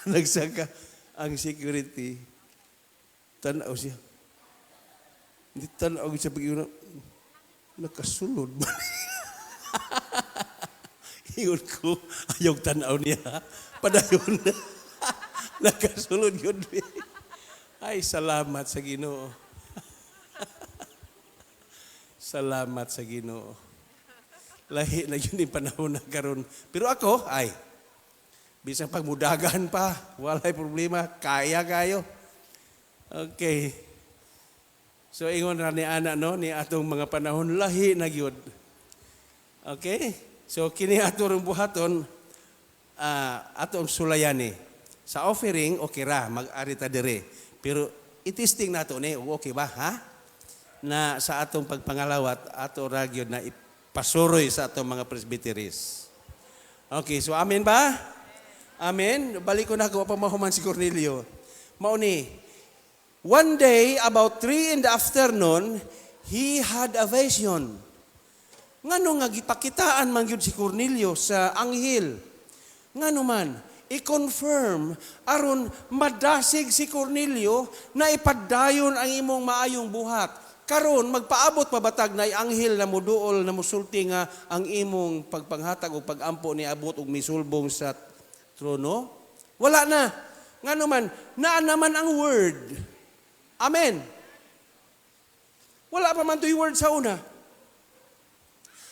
[SPEAKER 2] Nagsaka ang security. Tanaw siya. Hindi tanaw siya pag nakasulod man. Ingon ko, ayaw tanaw niya. Padayon na. Nakasulod yun. Ay, salamat sa Ginoo. Salamat sa Ginoo. Lahi na yun yung panahon na karon. Pero ako, ay, bisan pag mudagan pa, walay problema, kaya kayo. Okay. So ingon ra ni ana no ni atong mga panahon lahi na gyud. Okay? So kini ato rong buhaton atong sulayani. Sa offering okay ra mag-ari ta dire. Pero i-testing nato ni okay ba ha? Na sa atong pagpangalawat ato ra gyud na ipasuroy sa atong mga presbyteries. Okay, so amen ba? Amen. Balik ko na ako pa mahuman si Cornelio. Mao ni, one day, about 3 in the afternoon, he had a vision. Ngano nga gipakitaan man gyud si Cornelio sa anghel? Ngano man, i-confirm aron madasig si Cornelio na ipadayon ang imong maayong buhat. Karon magpaabot pa batag na anghel na muduol na musulti nga ang imong pagpanghatag o pagampo ni abot og misulbong sa trono? Wala na. Ngano man, naa naman ang word. Amen. Wala pa man to'y word sa una.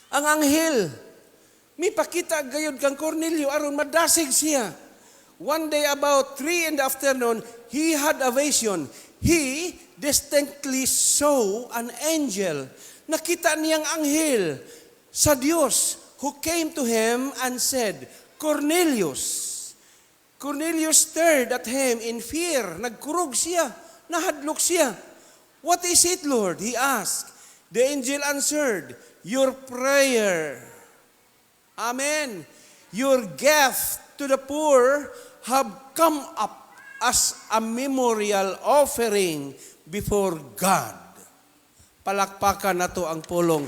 [SPEAKER 2] Ang anghel, mipakita gayud kang Cornelio aron madasig siya. One day about 3 in the afternoon, he had a vision. He distinctly saw an angel. Nakita niyang anghel sa Dios who came to him and said, "Cornelius." Cornelius stared at him in fear. Nagkurog siya. Nahadlok siya. "What is it, Lord?" he asked. The angel answered, "Your prayer. Amen. Your gift to the poor have come up as a memorial offering before God." Palakpakan nato ang pulong.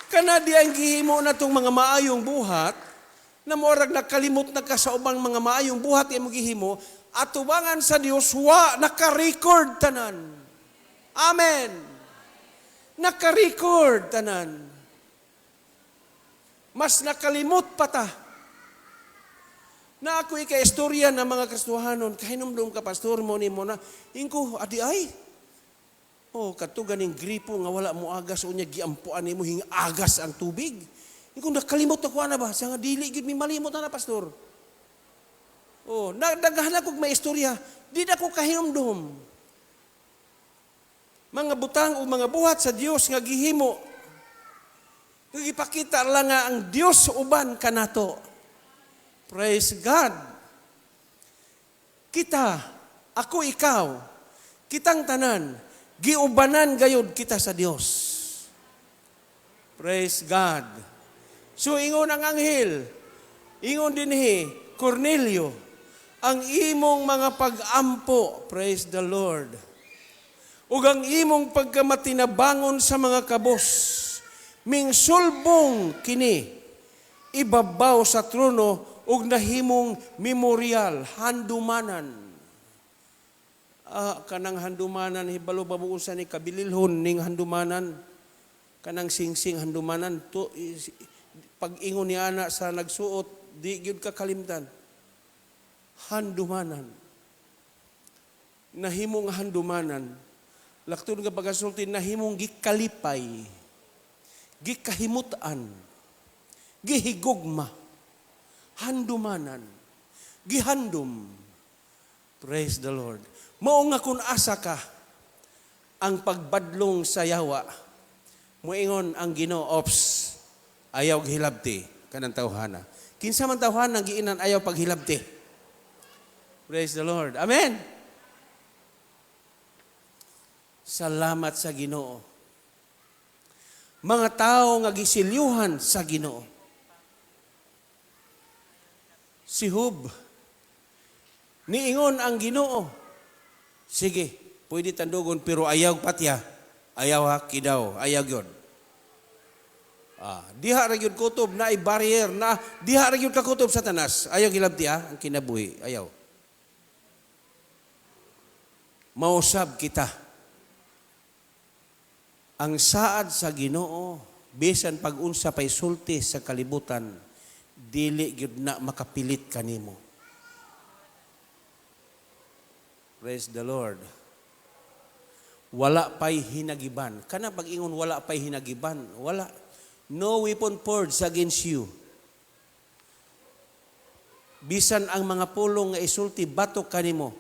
[SPEAKER 2] Kana di ang gihimo natong mga maayong buhat, na morag nakalimot na ka sa ubang mga maayong buhat imong gihimo, atubangan sa Dios wa naka-record tanan. Amen. Naka-record tanan. Mas nakalimot pa ta. Na ako ika-istorya ng mga Kristohanon, kahinumdum ka, pastor mo ni mo na, ingko, adi ay. Oh, kadto ganing gripo nga wala mo agas, unya giampuan nimo hingagas ang tubig. Ingko, nakalimot ako ana ba? Siya nga dili gyud mi malimot ana, pastor. Oh, nagdaghan ako may istorya, di na ko kahinumdum. Mga butang o mga buhat sa Dios nga gihimo, nga gipakita lang nga ang Dios uban kanato. Praise God. Kita, ako, ikaw, kitang tanan, giubanan gayud kita sa Dios. Praise God. So ingon ang anghel, ingon dinhi, "Cornelio, ang imong mga pag-ampo," praise the Lord, "ug ang imong pagkamatinabangon sa mga kabos, mingsulbong kini ibabaw sa trono ug nahimong memorial, handumanan." Ah, kanang handumanan, hibalo ba mo unsa ni kabililhon ning handumanan? Kanang singsing handumanan to, pag-ingon ni ana sa nagsuot, di gyud ka kalimtan. Handumanan. Nahimong handumanan. Laktod nga pagkasulti, nahimong gikalipay, gikahimutan, gihigugma, handumanan, gihandom. Praise the Lord. Mao nga kung asa ka, ang pagbadlong sa yawa, muingon ang Ginoo, "Ops, ayaw hilabti kanang tawhana." Kinsa man tawhana giinan ayaw paghilabti? Praise the Lord. Amen. Salamat sa Ginoo. Mga tao nga gisilyuhan sa Ginoo. Si Job, niingon ang Ginoo, "Sige, pwede tandugon pero ayaw patya, ayaw ha, kidaw, ayaw gyud." Ah, diha ra gyud kutob na barrier na diha ra gyud ka kutob Satanas. Ayaw gilabti ha, ang kinabuhi, ayaw. Mausab kita. Ang saad sa Ginoo, bisan pag-unsa pay sulti sa kalibutan, dili gyud na makapilit kanimo. Praise the Lord. Wala pay hinagiban. Kana pag-ingon wala pay hinagiban, wala. No weapon forged against you. Bisan ang mga pulong nga isulti batok kanimo.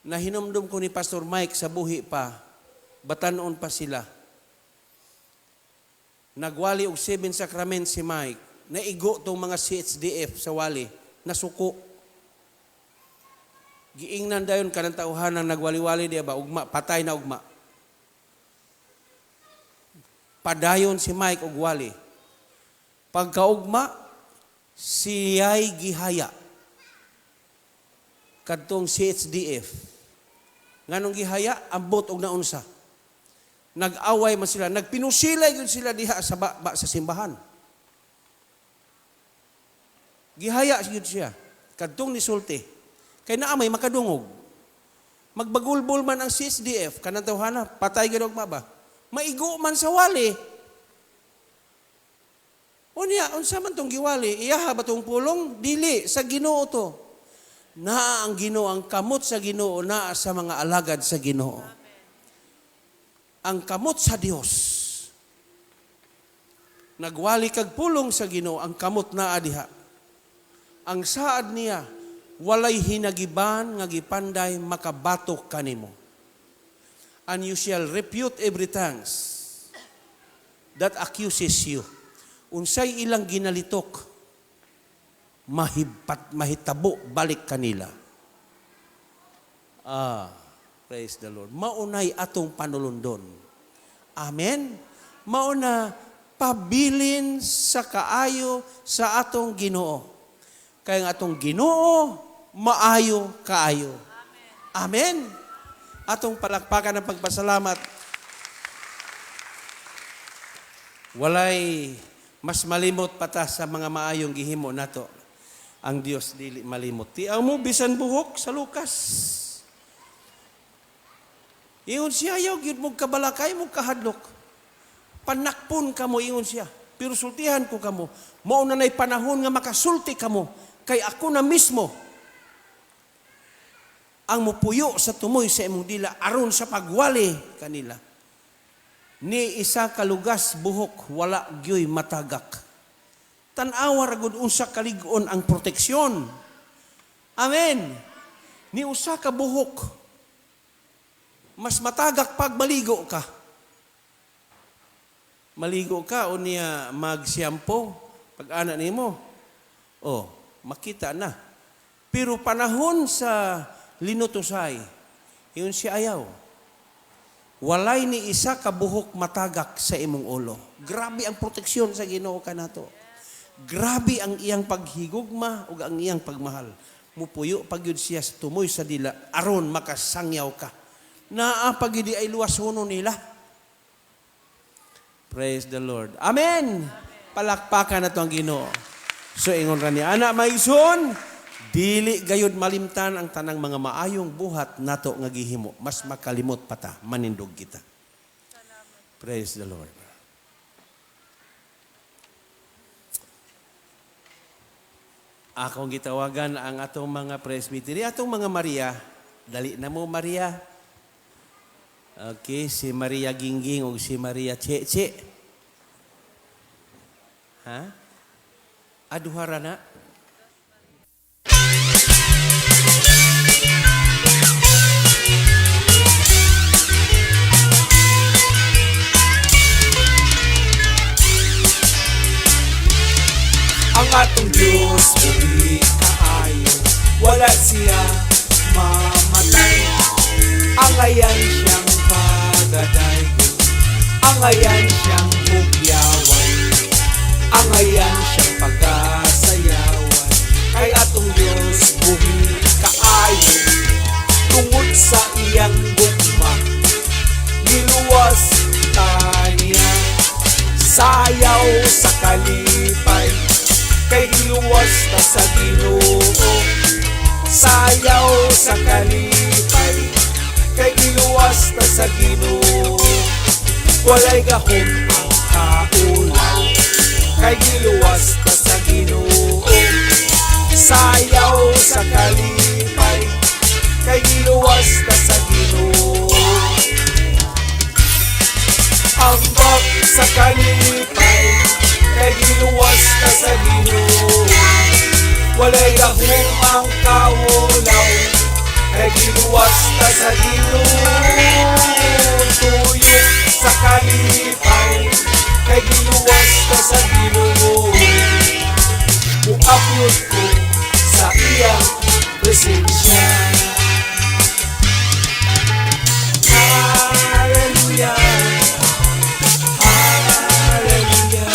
[SPEAKER 2] Nahinumdum ko ni Pastor Mike sa buhi pa, batanon pa sila. Nagwali og seven sacrament si Mike. Naigo tong mga CHDF sa wali. Nasuko. Giingnan dayon kanang tawhanang nagwali-wali diya ba, ugma, patay na ugma. Padayon si Mike og wali. Pagkaugma, siya'y gihaya. Kadtong CHDF. Nganong gihaya, ambot og naunsa. Nag-away man sila, nagpinusilay gyud sila diha sa ba, sa simbahan. Gihaya gyud siya. Kadtong nisulti. Kay naa may makadungog. Magbagulbol man ang CSDF, kanang tawhana, patay gyud ugma ba? Maigo man sa wali. Unya, unsa man tong giwali? Iyaha ba tong pulong? Dili, sa Ginoo to. Naa ang Ginoo, ang kamot sa Ginoo, naa sa mga alagad sa Ginoo. Ang kamot sa Dios. Nagwali kag pulong sa Ginoo, ang kamot naa diha. Ang saad niya, walay hinagiban nga gipanday makabatok kanimo. And you shall refute every tongues that accuses you. Unsay ilang ginalitok, mahipat, mahitabo balik kanila. Ah, praise the Lord. Maunay atong panulundon. Amen? Mauna, pabilin sa kaayo sa atong Ginoo. Kaya ang atong Ginoo, maayo kaayo. Amen. Atong palakpakan ng pagpasalamat. Walay mas malimot pa ta sa mga maayong gihimo nato. Ang Dios dili malimot. Tiaw mo bisan buhok sa Lucas. Ingon siya, "Ayaw gyud mo kabalakay mo kahadlok. Panakpon ka mo," ingon siya. Pero sultihan ko kamo, mao na na'y panahon nga makasulti kamo, kay ako na mismo ang mupuyo sa tumoy sa imong dila aron sa pagwali kanila. Ni isa ka lugas buhok wala gyoy matagak. Tan-awa ra gud unsa kalig-on ang proteksyon. Amen. Ni usa ka buhok mas matagak pag maligo ka. Maligo ka o niya mag-shampoo pag ana nimo. Oh, makita na. Pero panahon sa linutosay, yun si ayaw. Walay ni isa ka buhok matagak sa imong ulo. Grabe ang proteksyon sa Ginoo kanato. Grabe ang iyang paghigugma ug ang iyang pagmahal. Mupuyo pagyud siya sa tumoy sa dila aron makasangyaw ka. Naa pagidi ay luwasono nila. Praise the Lord. Amen. Palakpakan nato ang Ginoo. So ingon ra niya, ana mga igsoon, dili gayud malimtan ang tanang mga maayong buhat nato nga gihimo. Mas makalimot pa ta, manindog kita. Praise the Lord. Akong gitawagan ang atong mga presbytery, atong mga Maria. Dali na mo, Maria. Okay, si Maria Gingging o si Maria Cheche. Ha? Aduhara na.
[SPEAKER 1] Ang atong Diyos buhi kaayo, wala siya mamatay. Angayan siyang pagadaygon, angayan siyang hugyawan, angayan siyang pagasayawan. Kay atong Diyos buhi kaayo, tungod sa iyang gugma, giluwas ta niya. Sayaw sa kalipay, kay giluwas ta sa Ginoo. Sayaw sa kalipay, kay giluwas ta sa Ginoo. Walay gahom ang kaulaw, kay giluwas ta sa Ginoo. Sayaw sa kalipay, kay giluwas ta sa Ginoo. Ambak sa kalipay, kay giluwas ta sa Ginoo. Walay gahom ang kaulaw, kay giluwas ta sa Ginoo. Tuyok sa kalipay, kay giluwas ta sa Ginoo. Muapyot ko sa iyang presensya. Hallelujah, Hallelujah,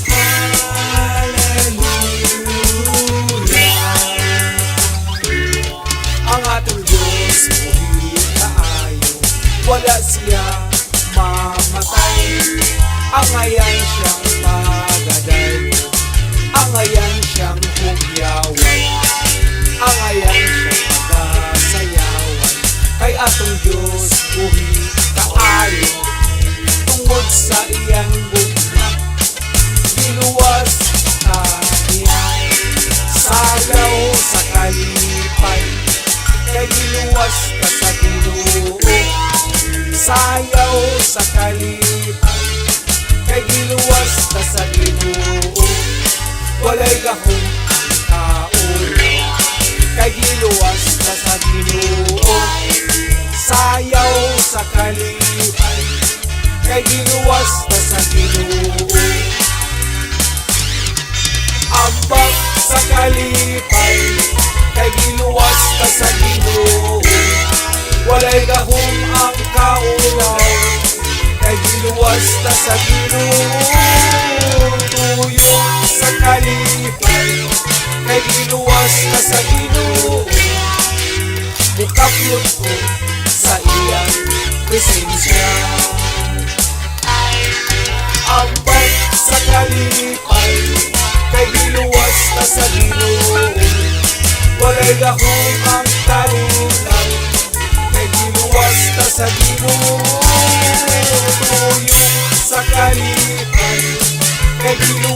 [SPEAKER 1] Hallelujah. Ang atong Diyos buhi kaayo, wala siya mamatay. Angayan siyang pagadaygon, angayan siyang hugyawan, angayan siyang pagasayawan. Kay atong Diyos buhi kaayo, tungod sa iyang gugma, giluwas ta niya. Sayaw sa kalipay, kay giluwas ta sa Ginoo. Sayaw sa kalipay, kay giluwas ta sa Ginoo. Walay gahom ang kaulaw, kay giluwas ta sa Ginoo. Sayaw sa kalipay, kay giluwas ta sa Ginoo. Ambak sa kalipay, kay giluwas ta sa Ginoo. Walay gahom ang kaulaw, kay giluwas ta sa Ginoo. Tuyok sa kalipay, kay giluwas ta sa Ginoo. Mukapyot ko sa iyang presensya. Ambak sa kalipay, kay giluwas ta sa Ginoo. Walay gahom ang kaulaw, kay giluwas ta sa Ginoo. Tuyok sa kalipay, Kay giluwas